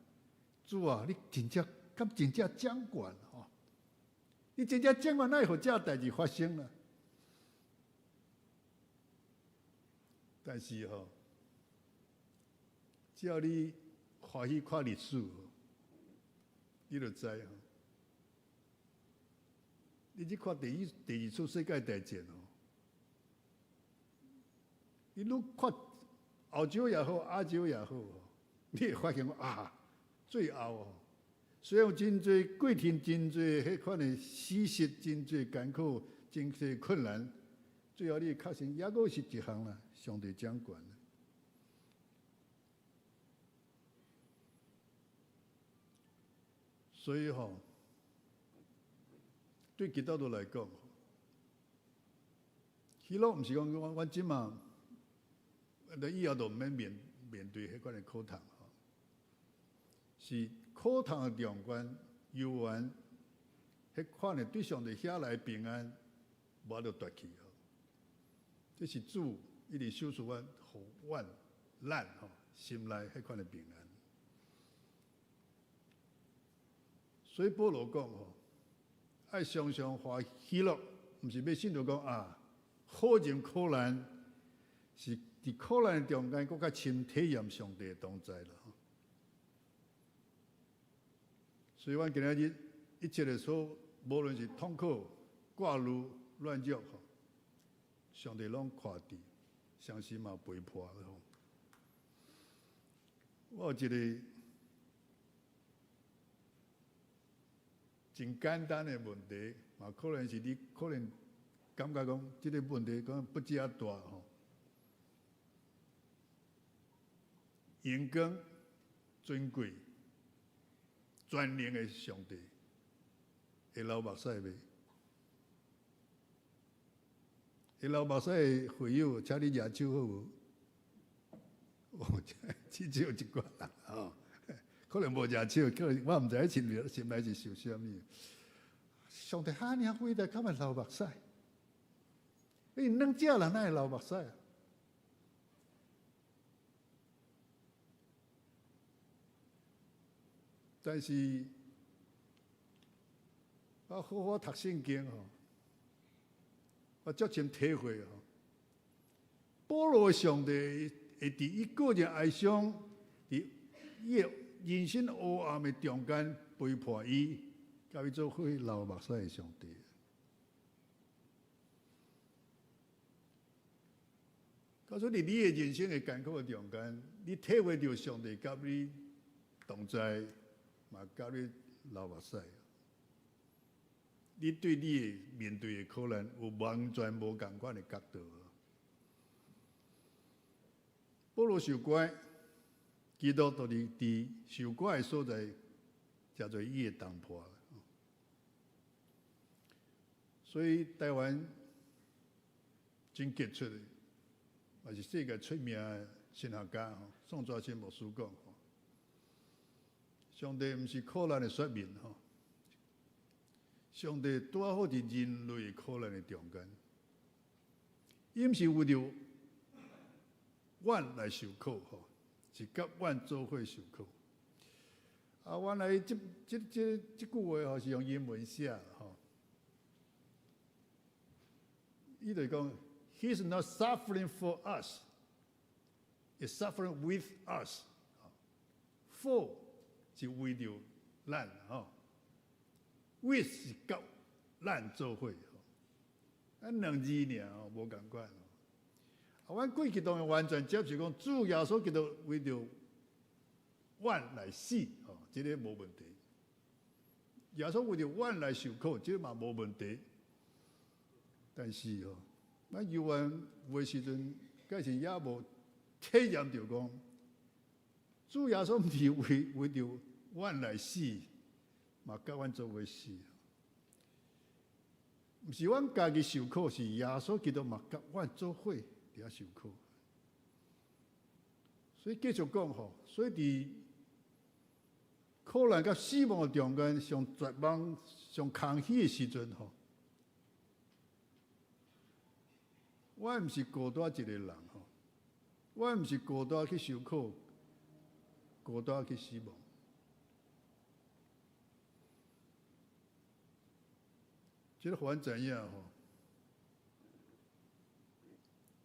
Speaker 4: 主啊，你真正敢真正掌權吼？你真正掌權，哪會予這代誌發生啦？但是吼，只要你歡喜看歷史，你就知吼。你去看第一、第二次世界大戰吼，你愈看歐洲也好，亞洲也好，你會發現啊，最後哦，雖然有真濟過程，真濟彼款的死實，真濟艱苦，真濟困難，最後你會確信，猶閣是一項啦，上帝掌權。所以吼，對基督徒來講，喜樂毋是講阮阮這馬，以後就毋免面面對彼款的苦痛吼，是苦痛的中間，猶原彼款的對上帝遐來平安，無法度奪去吼。這是主一直賞賜阮，予阮咱吼心內彼款的平安。所以保羅講吼，愛常常歡喜樂，毋是欲信徒講啊，好人苦難是佇苦難的中間，閣較深體驗上帝的同在啦。所以，阮今仔日一切的所，無論是痛苦、掛慮、軟弱，吼，上帝攏看佇，相信嘛陪伴吼。我有一個真簡單的問題，嘛可能是你可能感覺講，這個問題講不遮大吼。榮光、尊貴、全能的上帝會流目屎袂？會流目屎的會友，請你舉手好無？哦，至少一寡人吼。可能無舉手，可能我毋知影心內心內是想啥物。上帝遐爾偉大，敢會流目屎？𪜶軟弱人哪會流目屎啊？但是，我好好讀聖經吼，我足深體會吼。保羅上帝會佇伊個人哀傷，佇伊的人生黑暗的中間陪伴伊，共伊做伙流目屎的上帝。告訴你，你的人生的艱苦的中間，你體會著上帝佮你同在，嘛佮你流目屎。你對你的面對的苦難有完全無仝款的角度。保羅受關，基督就是佇受關的所在，成做伊的同伴。所以台灣真傑出的，也是世界出名的神學家吼，宋祖新牧師講吼，上帝毋是苦難的說明吼，上帝拄好佇人類苦難的中間，伊毋是為著阮來受苦吼，是佮阮做伙受苦。啊，原來這這這這句話吼是用英文寫吼，伊就講，He's not suffering for us, he's suffering with us. For 是為著咱吼，with 是佮咱做伙吼，啊兩字爾吼無仝款。啊，阮過去當然完全接受講，主耶穌基督為著阮來死，吼，這個無問題。耶穌為著阮來受苦，這個嘛無問題。但是吼，咱猶原有的時陣，敢是猶無體驗著講，主耶穌毋是為為著阮來死，嘛佮阮做伙死。毋是阮家己受苦，是耶穌基督嘛佮阮做伙佇遐受苦。所以繼續講吼，所以佇苦難佮死亡的中間，上絕望、上空虛的時陣吼，我毋是孤單一個人吼，我毋是孤單去受苦，孤單去死亡。這個予阮知影吼，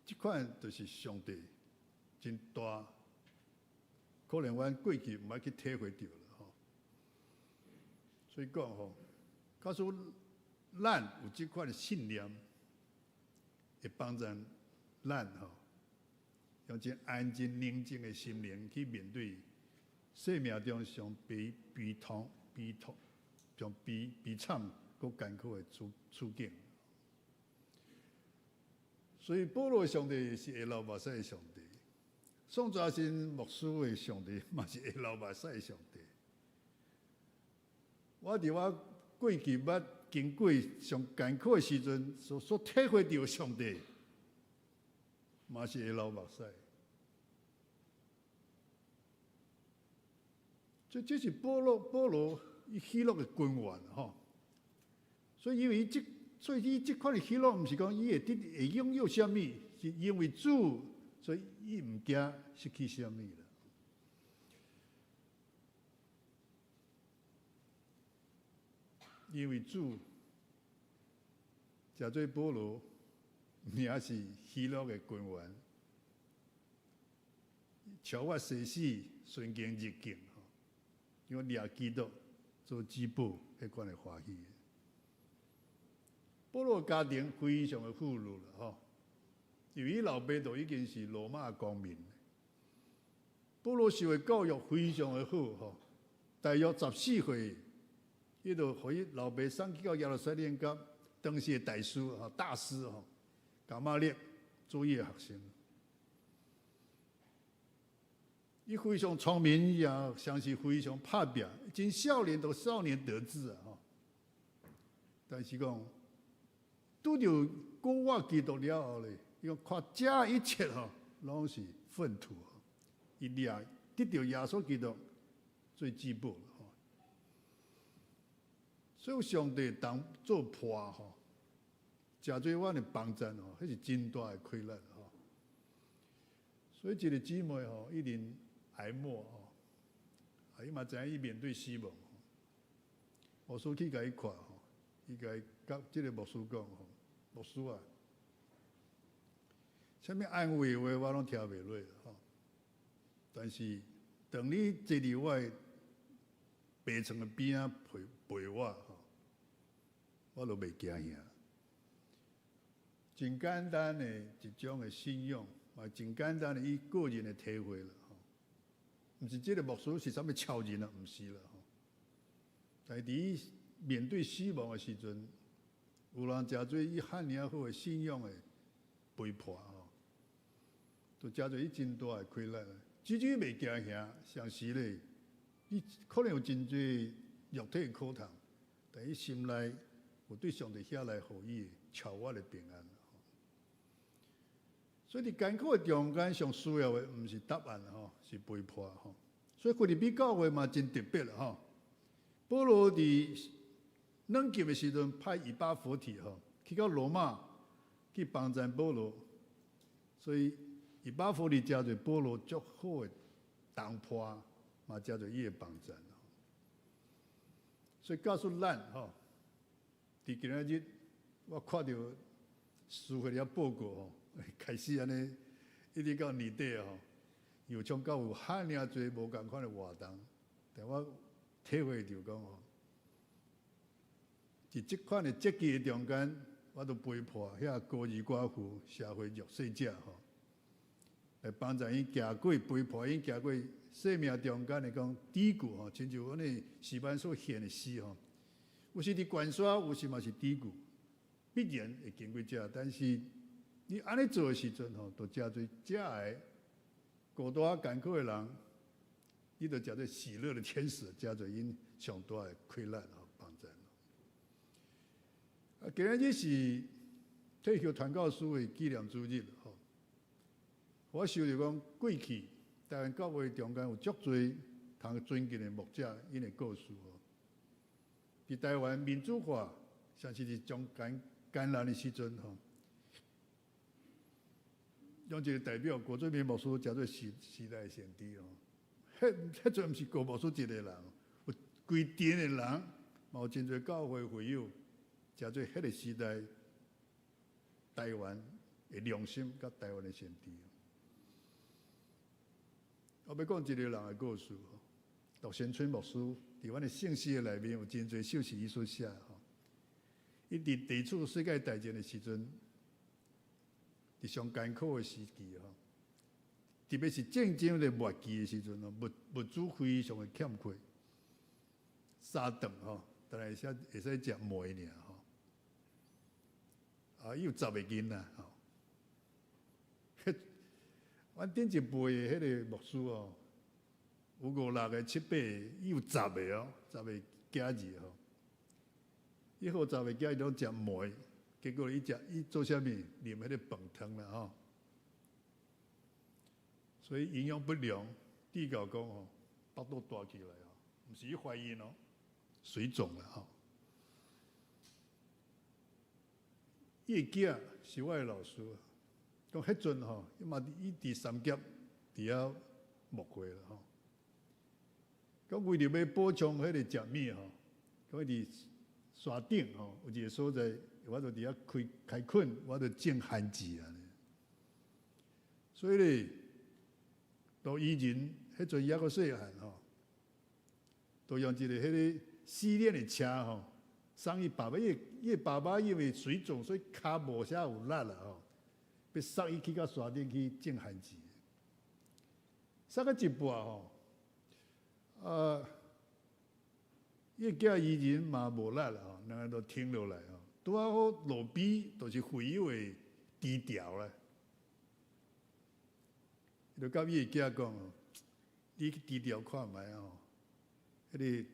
Speaker 4: 這款就是上帝真大，可能阮過去毋捌去體會著啦吼。所以講吼，假使咱有這款的信念，會幫助咱吼，用真安靜寧靜的心靈去面對生命中上悲悲痛、悲痛、上悲悲慘。閣艱苦的處處境，所以保羅上帝是會流目屎的上帝，宋兆新牧師的上帝嘛是會流目屎的上帝。我佇我過去捌經過上艱苦的時陣，所所體會著上帝嘛是會流目屎。這這是保羅保羅伊喜樂的根源吼。所以因為這，所以伊這款的喜樂，毋是講伊會得會擁有啥物，是因為主，所以伊毋驚失去啥物啦。因為主，誠做保羅，名是喜樂的根源，超越生死，順境逆境，吼，因為掠基督做至寶，彼款的歡喜。保羅家庭非常的富裕啦，吼，因為伊老爸就已經是羅馬公民。保羅受的教育非常的好，吼，大約14歲，伊就予伊老爸送去到耶路撒冷，佮當時的大師吼，大師吼，迦瑪列做伊的學生。伊非常聰明，也相是非常拍拚，真少年就少年得志啊，吼。但是講，拄著古我基督了後咧，伊講看這一切吼，攏是糞土。伊掠得著耶穌基督做至寶吼。所以上帝當做伴吼，誠濟阮的幫贊吼，彼是真大的氣力吼。所以一個姊妹吼，一定癌末吼，啊，伊嘛知影伊面對死亡。牧師去共伊看吼，伊共伊佮這個牧師講吼。牧師啊，啥物安慰話我攏聽袂落吼。但是當你坐佇我的病床的邊仔陪陪我吼，我就袂驚嚇。真簡單的一種的信仰，嘛真簡單的伊個人的體會啦吼。毋是這個牧師是啥物超人啊？毋是啦吼。但是佇面對死亡的時陣，有人誠濟伊遐爾好的信仰的陪伴吼，都誠濟伊真大的氣力。至於袂驚嚇，相時咧，伊可能有真濟肉體的苦痛，但伊心內有對上帝遐來予伊的超越的平安。所以佇艱苦的中間，上需要的毋是答案吼，是陪伴吼。所以腓立比教會嘛真特別啦吼。保羅佇軟禁的時陣，派以巴弗提吼去到羅馬去幫贊保羅，所以以巴弗提誠做保羅足好的同伴，嘛誠做伊的幫贊。所以告訴咱吼，佇今仔日我看著書會了報告吼，開始按呢一直到年底吼，又像到有遐爾濟無仝款的活動，但我體會著講吼。佇這款的節期的中間，我都陪伴遐孤兒寡婦、社會弱勢者吼，來幫助𪜶行過，陪伴𪜶行過生命中間的講低谷吼，親像阮的詩班所獻的詩吼，有時佇懸山，有時嘛是低谷，必然會經過這，但是你按呢做的時陣吼，就誠濟遮的孤單艱苦的人，你就誠做喜樂的天使，誠做𪜶上大的氣力吼，幫助。啊，今仔日是退休傳教士的紀念主日吼。我想著講，過去台灣教會中間有足濟通尊敬的牧者，𪜶的故事吼。佇台灣民主化，甚至是中艱艱難的時陣吼，用一個代表郭俊明牧師，成做時時代先知吼。彼彼陣毋是郭牧師一個人，有規陣的人，嘛有真濟教會會友，成做彼個時代台灣的良心佮台灣的先知。我欲講一個人的故事吼，陸先春牧師佇阮的聖詩的內面有真濟首是伊所寫吼。伊佇第二次世界大戰的時陣，佇上艱苦的時期吼，特別是戰爭的末期的時陣吼，物物資非常的欠缺，三頓吼，但會使會使食糜爾吼。啊，伊有十個囡仔吼。阮頂一輩的彼個牧師哦，有五六個、七八個，伊有十個哦，十個囝兒吼。伊好十個囝兒攏食糜，結果伊食伊做啥物？啉彼個飯湯啦吼。所以營養不良，地教講吼，腹肚大起來吼，毋是伊懷孕哦，水腫啦吼。伊的囝是我的老師。講彼陣吼，伊嘛伊佇三峽佇遐牧會啦吼。講為著欲補充彼個食物吼，講伊佇山頂吼有一個所在，我就佇遐開開墾，我就種番薯按呢。所以咧，到以前彼陣猶閣細漢吼，都用一個彼個四輪的車吼，送伊爸爸。伊伊爸爸因為水腫，所以跤無啥有力啦吼。欲送伊去到山頂去種番薯，送到一半吼，啊，伊個囝伊人嘛無力啦吼，兩个都停落來吼，拄仔好路邊就是會友的豬槽啦，伊就佮伊个囝講吼，你去豬槽看覓吼，彼個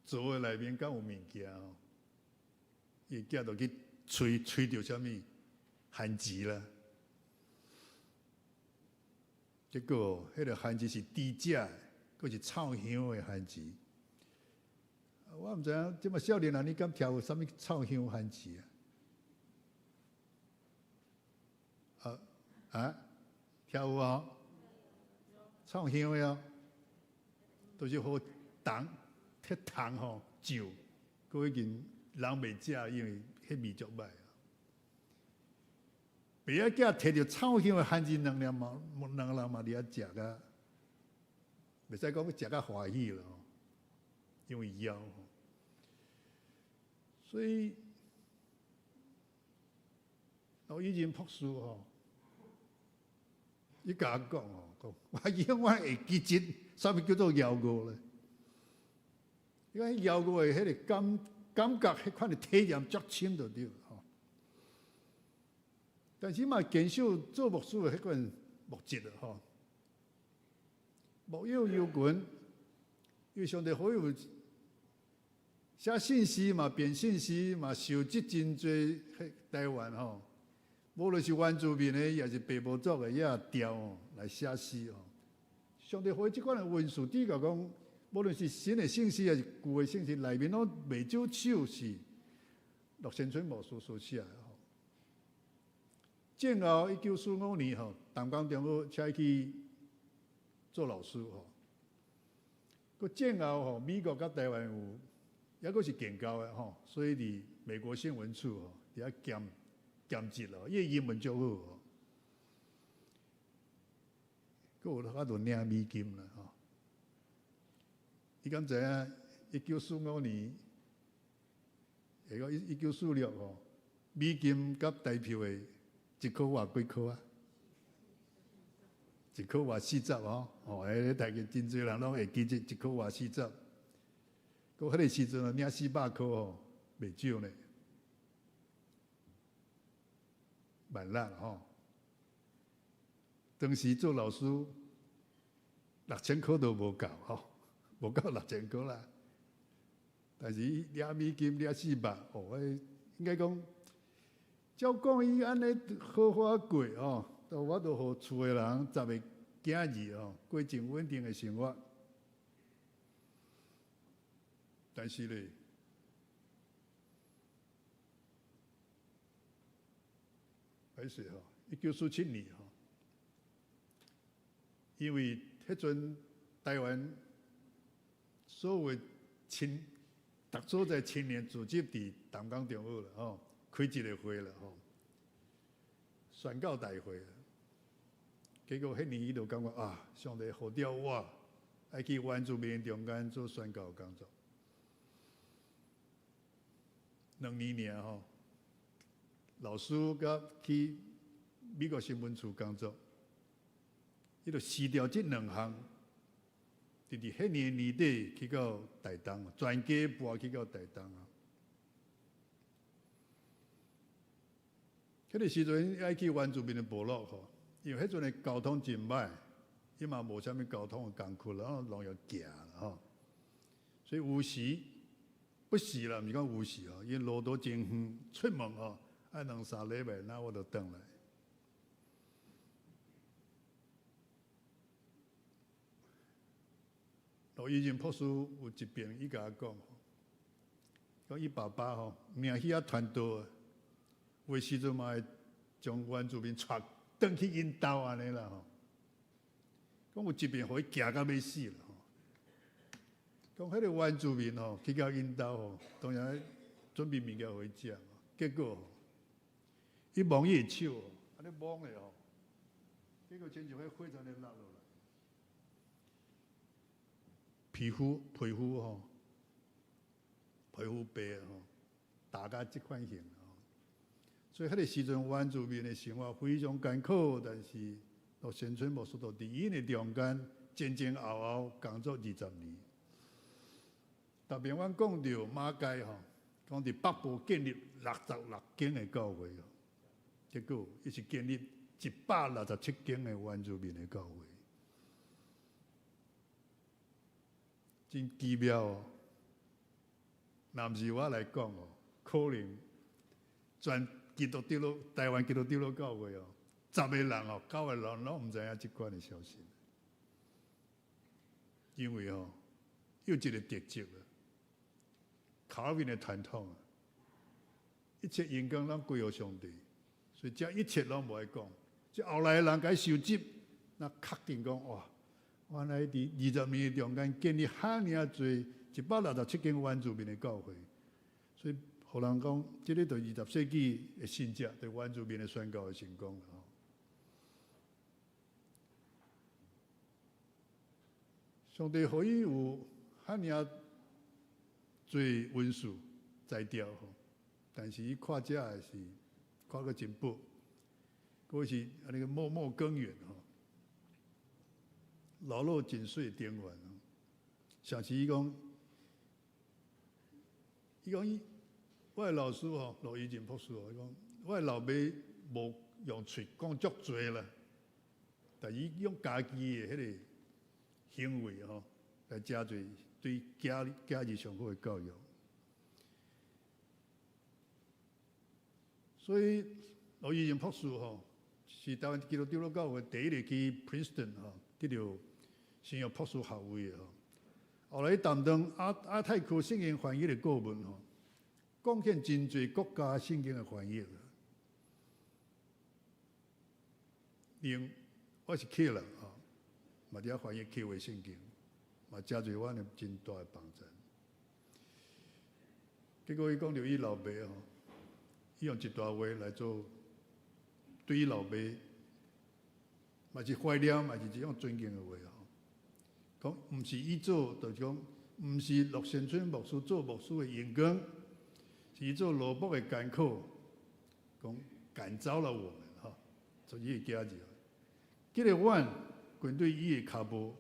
Speaker 4: 槽的內面敢有物件吼，伊个囝就去揣揣著啥物？番薯啦，結果彼個番薯是豬食的，閣是臭香的番薯。我毋知影，這麼少年人，你敢聽有啥物臭香番薯啊？啊啊，聽有啊？臭香的哦，都是予蟲鐵蟲吼蛀，閣已經人袂食，因為彼味足歹。爸仔囝提著臭香的番薯兩粒嘛，兩個人嘛佇遐食甲，袂使講食甲歡喜咯，因為枵。所以，我以前博士吼，伊共我講吼，講我永遠會記得啥物叫做枵餓咧。伊講枵餓的彼個感感覺，彼款的體驗足深就對吼。但是嘛，堅守做牧師的彼款牧職啦吼。牧友憂群，因為上帝予伊有寫信息嘛，編信息嘛，收集真濟台灣吼，無論是原住民的，抑是白埔族的，也調吼來寫詩吼。上帝予伊這款的恩賜，主要講，無論是新的聖詩，抑是舊的聖詩，內面攏袂少首是陸先春牧師所寫的吼。戰後1945年吼，淡江中學請伊去做老師吼。閣戰後吼，美國佮台灣有，抑閣是建交的吼，所以佇美國新聞處吼，佇遐兼兼職咯，伊的英文足好吼。閣有法度領美金啦吼。你敢知影？1945年，下個1946吼，美金佮台票的一箍換幾箍啊？一箍換四十吼，哦，彼個大家真濟人攏會記得一箍換四十。閣彼個時陣領400箍吼，袂少呢，萬六吼。當時做老師6000箍都無夠吼，無夠6000箍啦。但是伊掠美金掠400，哦，彼應該講，照講伊按呢好好仔過吼，都有法度予厝的人十個囝兒吼過真穩定的生活。但是咧，歹勢吼，1947年吼，因為彼陣台灣所有青，逐所在青年組織佇淡江中學啦吼，開一個會啦吼，宣教大會。結果彼年伊就感覺啊，上帝呼召我，愛去原住民中間做宣教工作。2年爾吼，老師佮去美國新聞處工作，伊就辭掉這兩項，佇彼年年底去到台東，全家搬去到台東啊。彼個時陣愛去原住民的部落吼，因為彼陣的交通真歹，伊嘛無啥物交通的工具，攏攏用行啦吼，所以有時。不時啦，毋是講有時吼，因為路途真遠，出門吼愛兩三禮拜，那我就轉來。羅以前博士有一遍，伊共我講，講伊爸爸吼，命去遐傳道，有的時陣嘛會將原住民帶轉去𪜶兜按呢啦吼。講有一遍予伊驚甲欲死啦。講彼個原住民吼，去到𪜶兜吼，當然準備物件予伊食，結果伊摸伊的手，按呢摸的吼，結果親像彼火炭咧落落來，皮膚吼，皮膚白吼，打甲這款形吼，所以彼個時陣原住民的生活非常艱苦，但是陸先春牧師就佇𪜶的中間前前後後工作20年。特別阮講著馬偕吼，講佇北部建立66間的教會，結果伊是建立167間的原住民的教會，真奇妙哦！若毋是我來講哦，可能全基督長老台灣基督長老教會哦，十個人哦，九個人攏毋知影這款的消息，因為吼有一個特質啊。卡爾文的傳統，一切榮光攏歸予上帝，所以這一切攏無愛講。這後來的人共伊收集，那確定講哇，原來佇20年的中間建立遐爾仔濟167間原住民的教會，所以予人講，這个就20世紀的新者對原住民的宣教的成功。上帝予伊有遐爾濟文書才調吼，但是伊看這的是看閣真薄，閣是按呢默默耕耘吼，勞碌真水田園。像是伊講，伊講伊，我的老師吼，羅以前博士吼，伊講我的老爸無用喙講足濟啦，但伊用家己的彼个行為吼來誠濟對囝囝兒上好的教育。所以羅以前博士吼，是台灣基督長老教會第一個去 Princeton 吼得著神學博士學位的吼。後來伊擔當亞亞太區聖經翻譯的顧問吼，貢獻真濟國家聖經的翻譯。另我是客人吼，嘛佇遐翻譯客話聖經，嘛誠濟阮的真大的幫助。結果伊講著伊老爸吼，伊用一段話來做對伊老爸，嘛是懷念，嘛是一種尊敬的話吼。講毋是伊做，就是講毋是陸先春牧師做牧師的榮光，是伊做蘿蔔的艱苦，講感召了我們吼，做伊的囝兒。這個阮跟隨伊的跤步，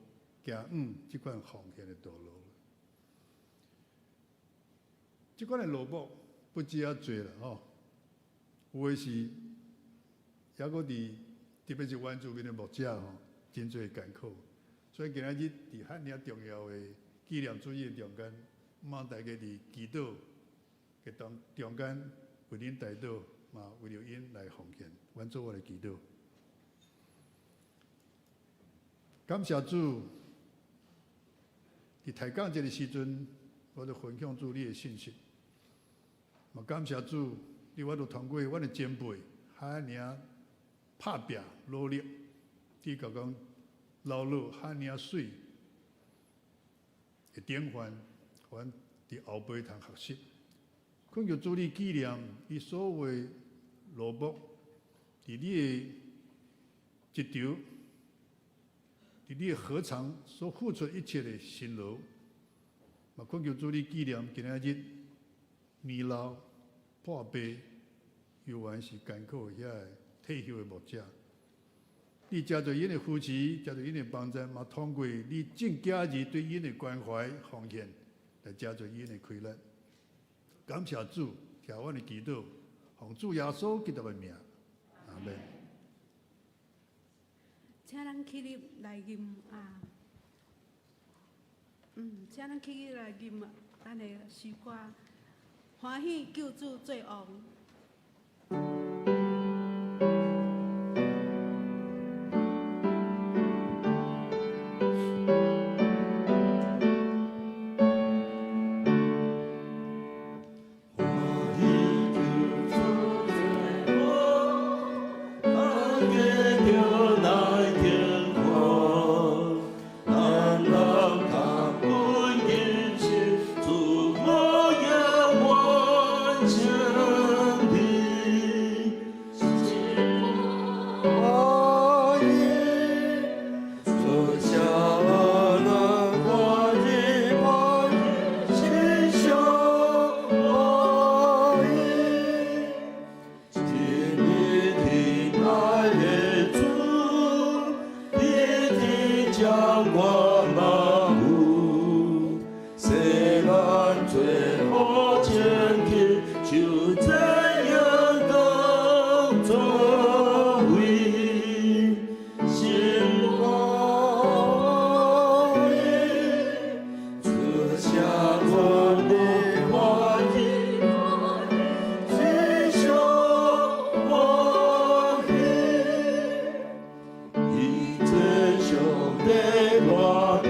Speaker 4: 行往這款奉獻的道路。這款的蘿蔔不止遐濟啦吼，有的是猶閣佇，特別是原住民的牧者吼，真濟艱苦。所以今仔日佇遐爾重要的紀念主日中間，望大家佇祈禱的當中間為恁代禱，嘛為著𪜶來奉獻。阮做伙來祈禱。感謝主，佇抬講這个時陣，我就分享主你的信息。嘛感謝主，你我都通過阮的前輩，遐爾仔拍拚努力，你共講勞碌遐爾仔媠的典範，阮佇後輩通學習。懇求主你紀念伊所有的勞碌，佇你的職場，佇你的禾場所付出一切的辛勞，嘛懇求主你紀念今仔日年老破病，猶原是艱苦的遐个退休的牧者。你誠濟𪜶的扶持，誠濟𪜶的幫助，嘛通過你眾囝兒對𪜶的關懷奉獻，來誠濟𪜶的氣力。感謝主，聽阮的祈禱，奉主耶穌基督的名，阿門。
Speaker 1: 請咱起立來吟啊，請咱起立來吟咱的詩歌，歡喜救主做王。
Speaker 2: 歡喜救主做王，咱跟著來天國，咱人感恩一切，主我也完成的。歡喜，主下了歡喜歡喜，心上歡喜，今日親愛的主，你的將我保護，世人最好前去，就這樣當作為，心歡喜，主下我的歡喜，心上歡喜，伊這上帝大名，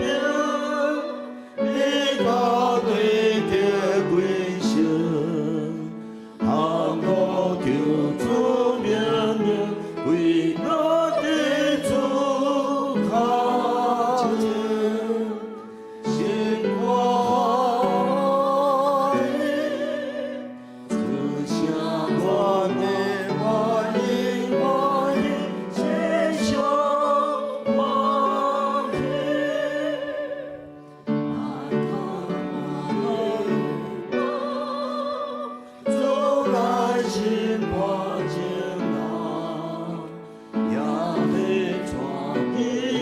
Speaker 2: 你高對的歸聲，行路求主命令，為我的主靠前，心歡喜，主下我的歡喜歡喜，心上歡喜。主來心肝情人，也欲帶你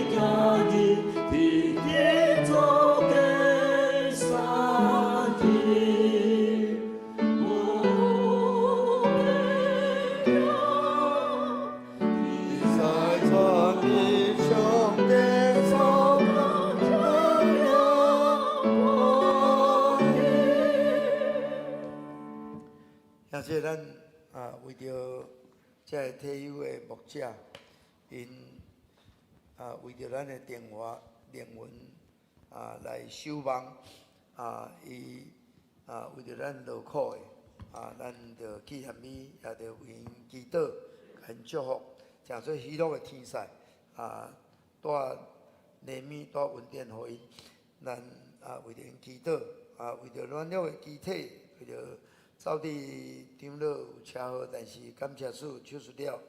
Speaker 2: 行去，天天做家三天。無
Speaker 3: 在全地上的所歡喜。也是咱啊，為著這个退休的牧者，𪜶啊為著咱的電話靈魂啊來守望啊，伊啊為著咱勞苦的啊，咱著紀念伊，也著為𪜶祈禱，共𪜶祝福，誠做喜樂的天使啊，帶憐憫、帶恩典予𪜶，咱啊為著𪜶祈禱，啊為著軟弱的肢體，為著走佇長老有車禍，但是感謝主手術了，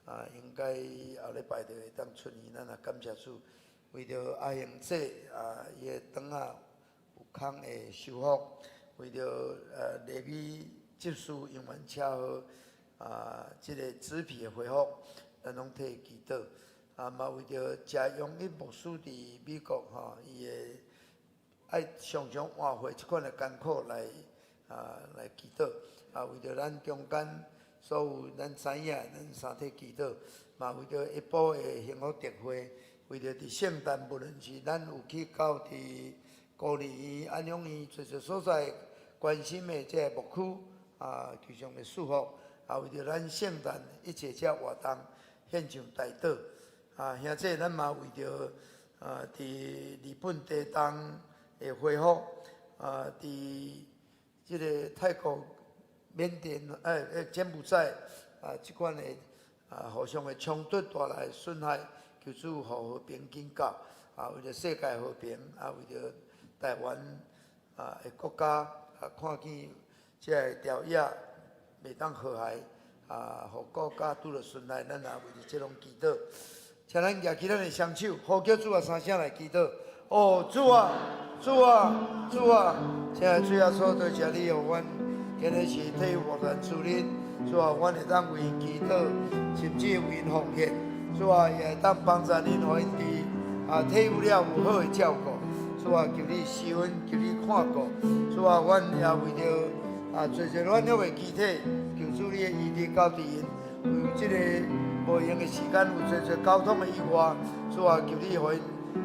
Speaker 3: 啊，應該後禮拜就會當出院，咱也感謝主。為著阿英姐啊，伊的腸仔有空會修復，為著麗美執事因緣車禍啊，這个肢體的恢復，咱攏替伊祈禱。啊，嘛為著謝永一牧師佇美國吼，伊的愛常常換血這款的艱苦來啊來祈禱。啊，為著咱中間所有咱知影，咱三體祈禱。嘛為著下晡的幸福特會，為著佇聖誕，無論是咱有去到佇孤兒院、安養院，濟濟所在關心的這个牧區啊，求上帝賜福，啊，為著咱聖誕一切這活動獻上代禱。啊，兄姊，咱嘛為著啊，佇日本地動的恢復，啊，佇這个泰國、緬甸、柬埔寨啊，這款的啊，互相的衝突帶來損害，求主予和平緊到，啊，為著世界和平，啊，為著台灣啊的國家啊，看見這个朝野袂當和諧，啊，予國家拄著損害，咱也為著這攏祈禱。請咱舉起咱的雙手，呼叫主啊三聲來祈禱。哦，主啊，主啊，主啊！親愛的主耶穌，多謝你，予阮今日是退休牧團主日，主啊，阮會當為𪜶祈禱，甚至為𪜶奉獻。主啊，也會當幫助𪜶，予𪜶佇啊退休了有好的照顧。主啊，求你施恩，求你看顧。主啊，阮也為著啊，濟濟軟弱的肢體，求主你的醫治交佇𪜶，有這个無閒的時間，有濟濟交通的意外，主啊，求你予𪜶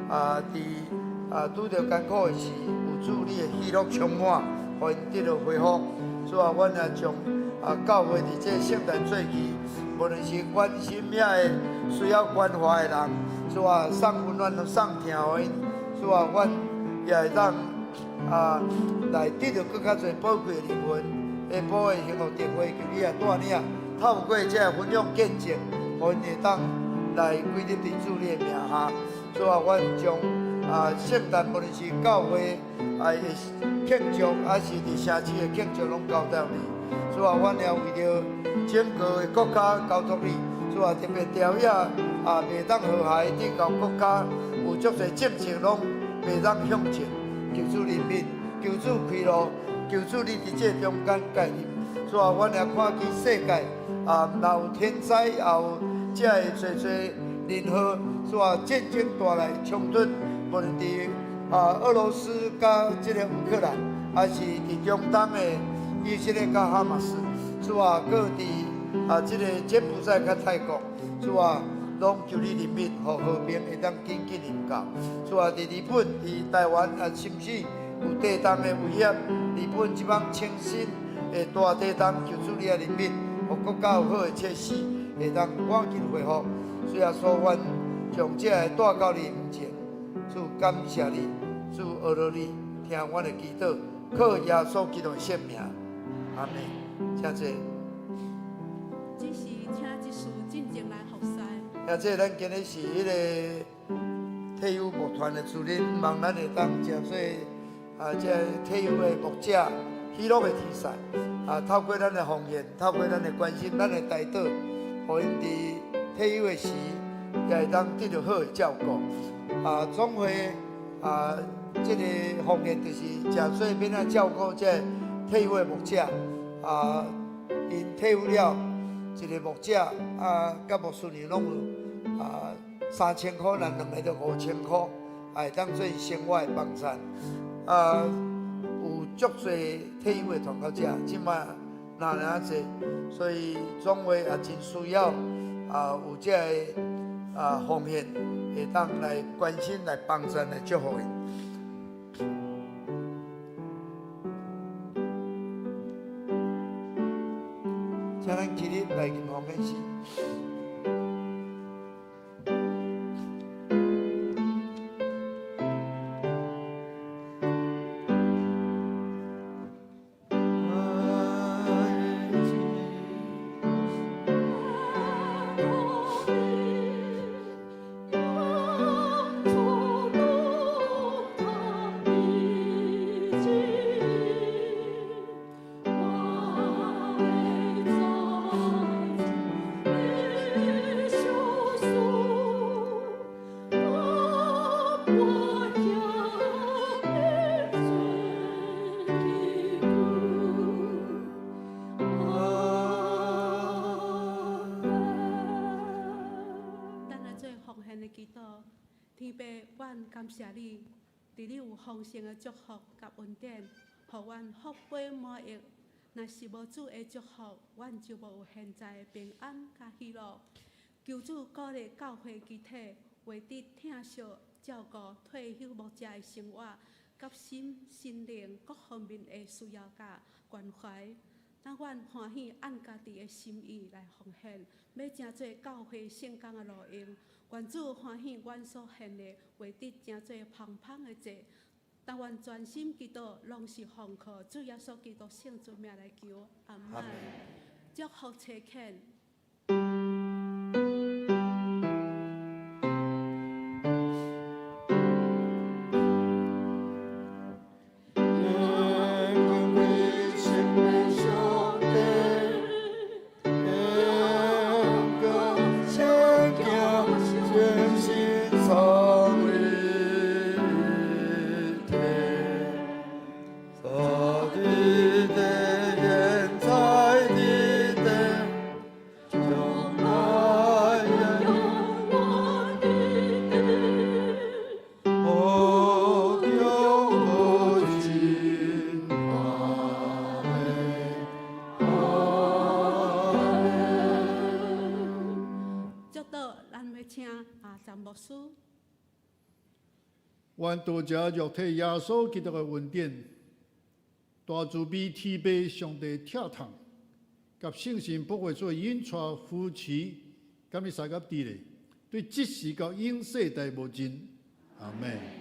Speaker 3: 啊，佇啊拄著艱苦的時，有主你的喜樂充滿，予𪜶得著恢復。主啊，阮也將啊教會佇這聖誕節期，無論是關心遐个需要關懷的人，主啊，送溫暖、送疼予𪜶。主啊，阮也會當啊來得著閣較濟寶貴的靈魂，下晡的幸福聚會，求你也帶領，透過這个分享見證，予𪜶會當來歸入佇主你的名下。主啊，阮將啊聖誕，無論是教會啊的慶祝，還是佇城市的慶祝，攏交託你。主啊，阮也為著整個的國家交託你。主啊，特別朝野啊袂當和諧，頂到國家有足濟政策攏袂當向前。求主憐憫，求主開路，求主你佇這中間介入。主啊，阮也看見世界啊，若有天災，也有這个濟濟人禍，主啊，戰爭帶來衝突，無論佇啊俄羅斯佮這个烏克蘭，還是佇中東的以色列佮哈馬斯，主啊，閣佇啊這个柬埔寨佮泰國，主啊，攏求你憐憫，予和平會當緊緊臨到。主啊，佇日本、佇台灣啊，甚至有地動的威脅，日本這擺青森的大地動，求主你來憐憫，予國家有好的設施，會當趕緊恢復。主耶穌，阮將這个帶到你面前，主感謝你，主阿羅你，聽阮的祈禱，靠耶穌基督的聖名，阿們。請坐。
Speaker 1: 這是請執事進前來服侍。
Speaker 3: 兄姊，咱今日是彼个退休牧團的主日，望咱會當誠做啊，這个退休的牧者喜樂的天使啊，透過咱的奉獻，透過咱的關心，咱的代禱，予𪜶佇退休的時也會當得著好的照顧。啊，總會啊，這个奉獻就是誠做欲按怎照顧這个退休的牧者啊，𪜶退休了，一个牧者啊，佮牧師娘攏有啊3000箍，若兩个就5000箍，會當做生活的幫贊。啊，有足濟退休的傳教者，這擺若爾仔濟，所以總會也真需要啊有這个啊奉獻，會當來關心、來幫贊、來祝福𪜶。請咱起立來敬奉獻詩。
Speaker 1: 咱來做奉獻的祈禱，天父，阮感謝你，佇你有豐盛的祝福佮恩典，予阮福杯滿溢。若是無主的祝福，阮就無有現在的平安佮喜樂。求主鼓勵教會肢體，為著疼惜照顧退休牧者的生活，佮心、心靈各方面的需要佮關懷。但阮歡喜按家己的心意來奉獻，欲成做教會聖工的路用。願主歡喜阮所獻的，畫得成做芳香的祭。但願專心祈禱，攏是奉靠主耶穌基督聖尊名來求，阿門。祝福齊勸。
Speaker 2: 願君歸聖的上帝，永遠聖潔，全心三位一體，在地現在地地，將來永無窮無盡，阿們，阿們。
Speaker 1: 祝禱，咱欲請阿詹牧師。
Speaker 4: 願多謝肉體耶穌基督的恩典，大慈悲天父上帝疼痛，佮聖神保惠師的引帶扶持，佮你相佮佇咧，對這時到永世代無盡。阿門。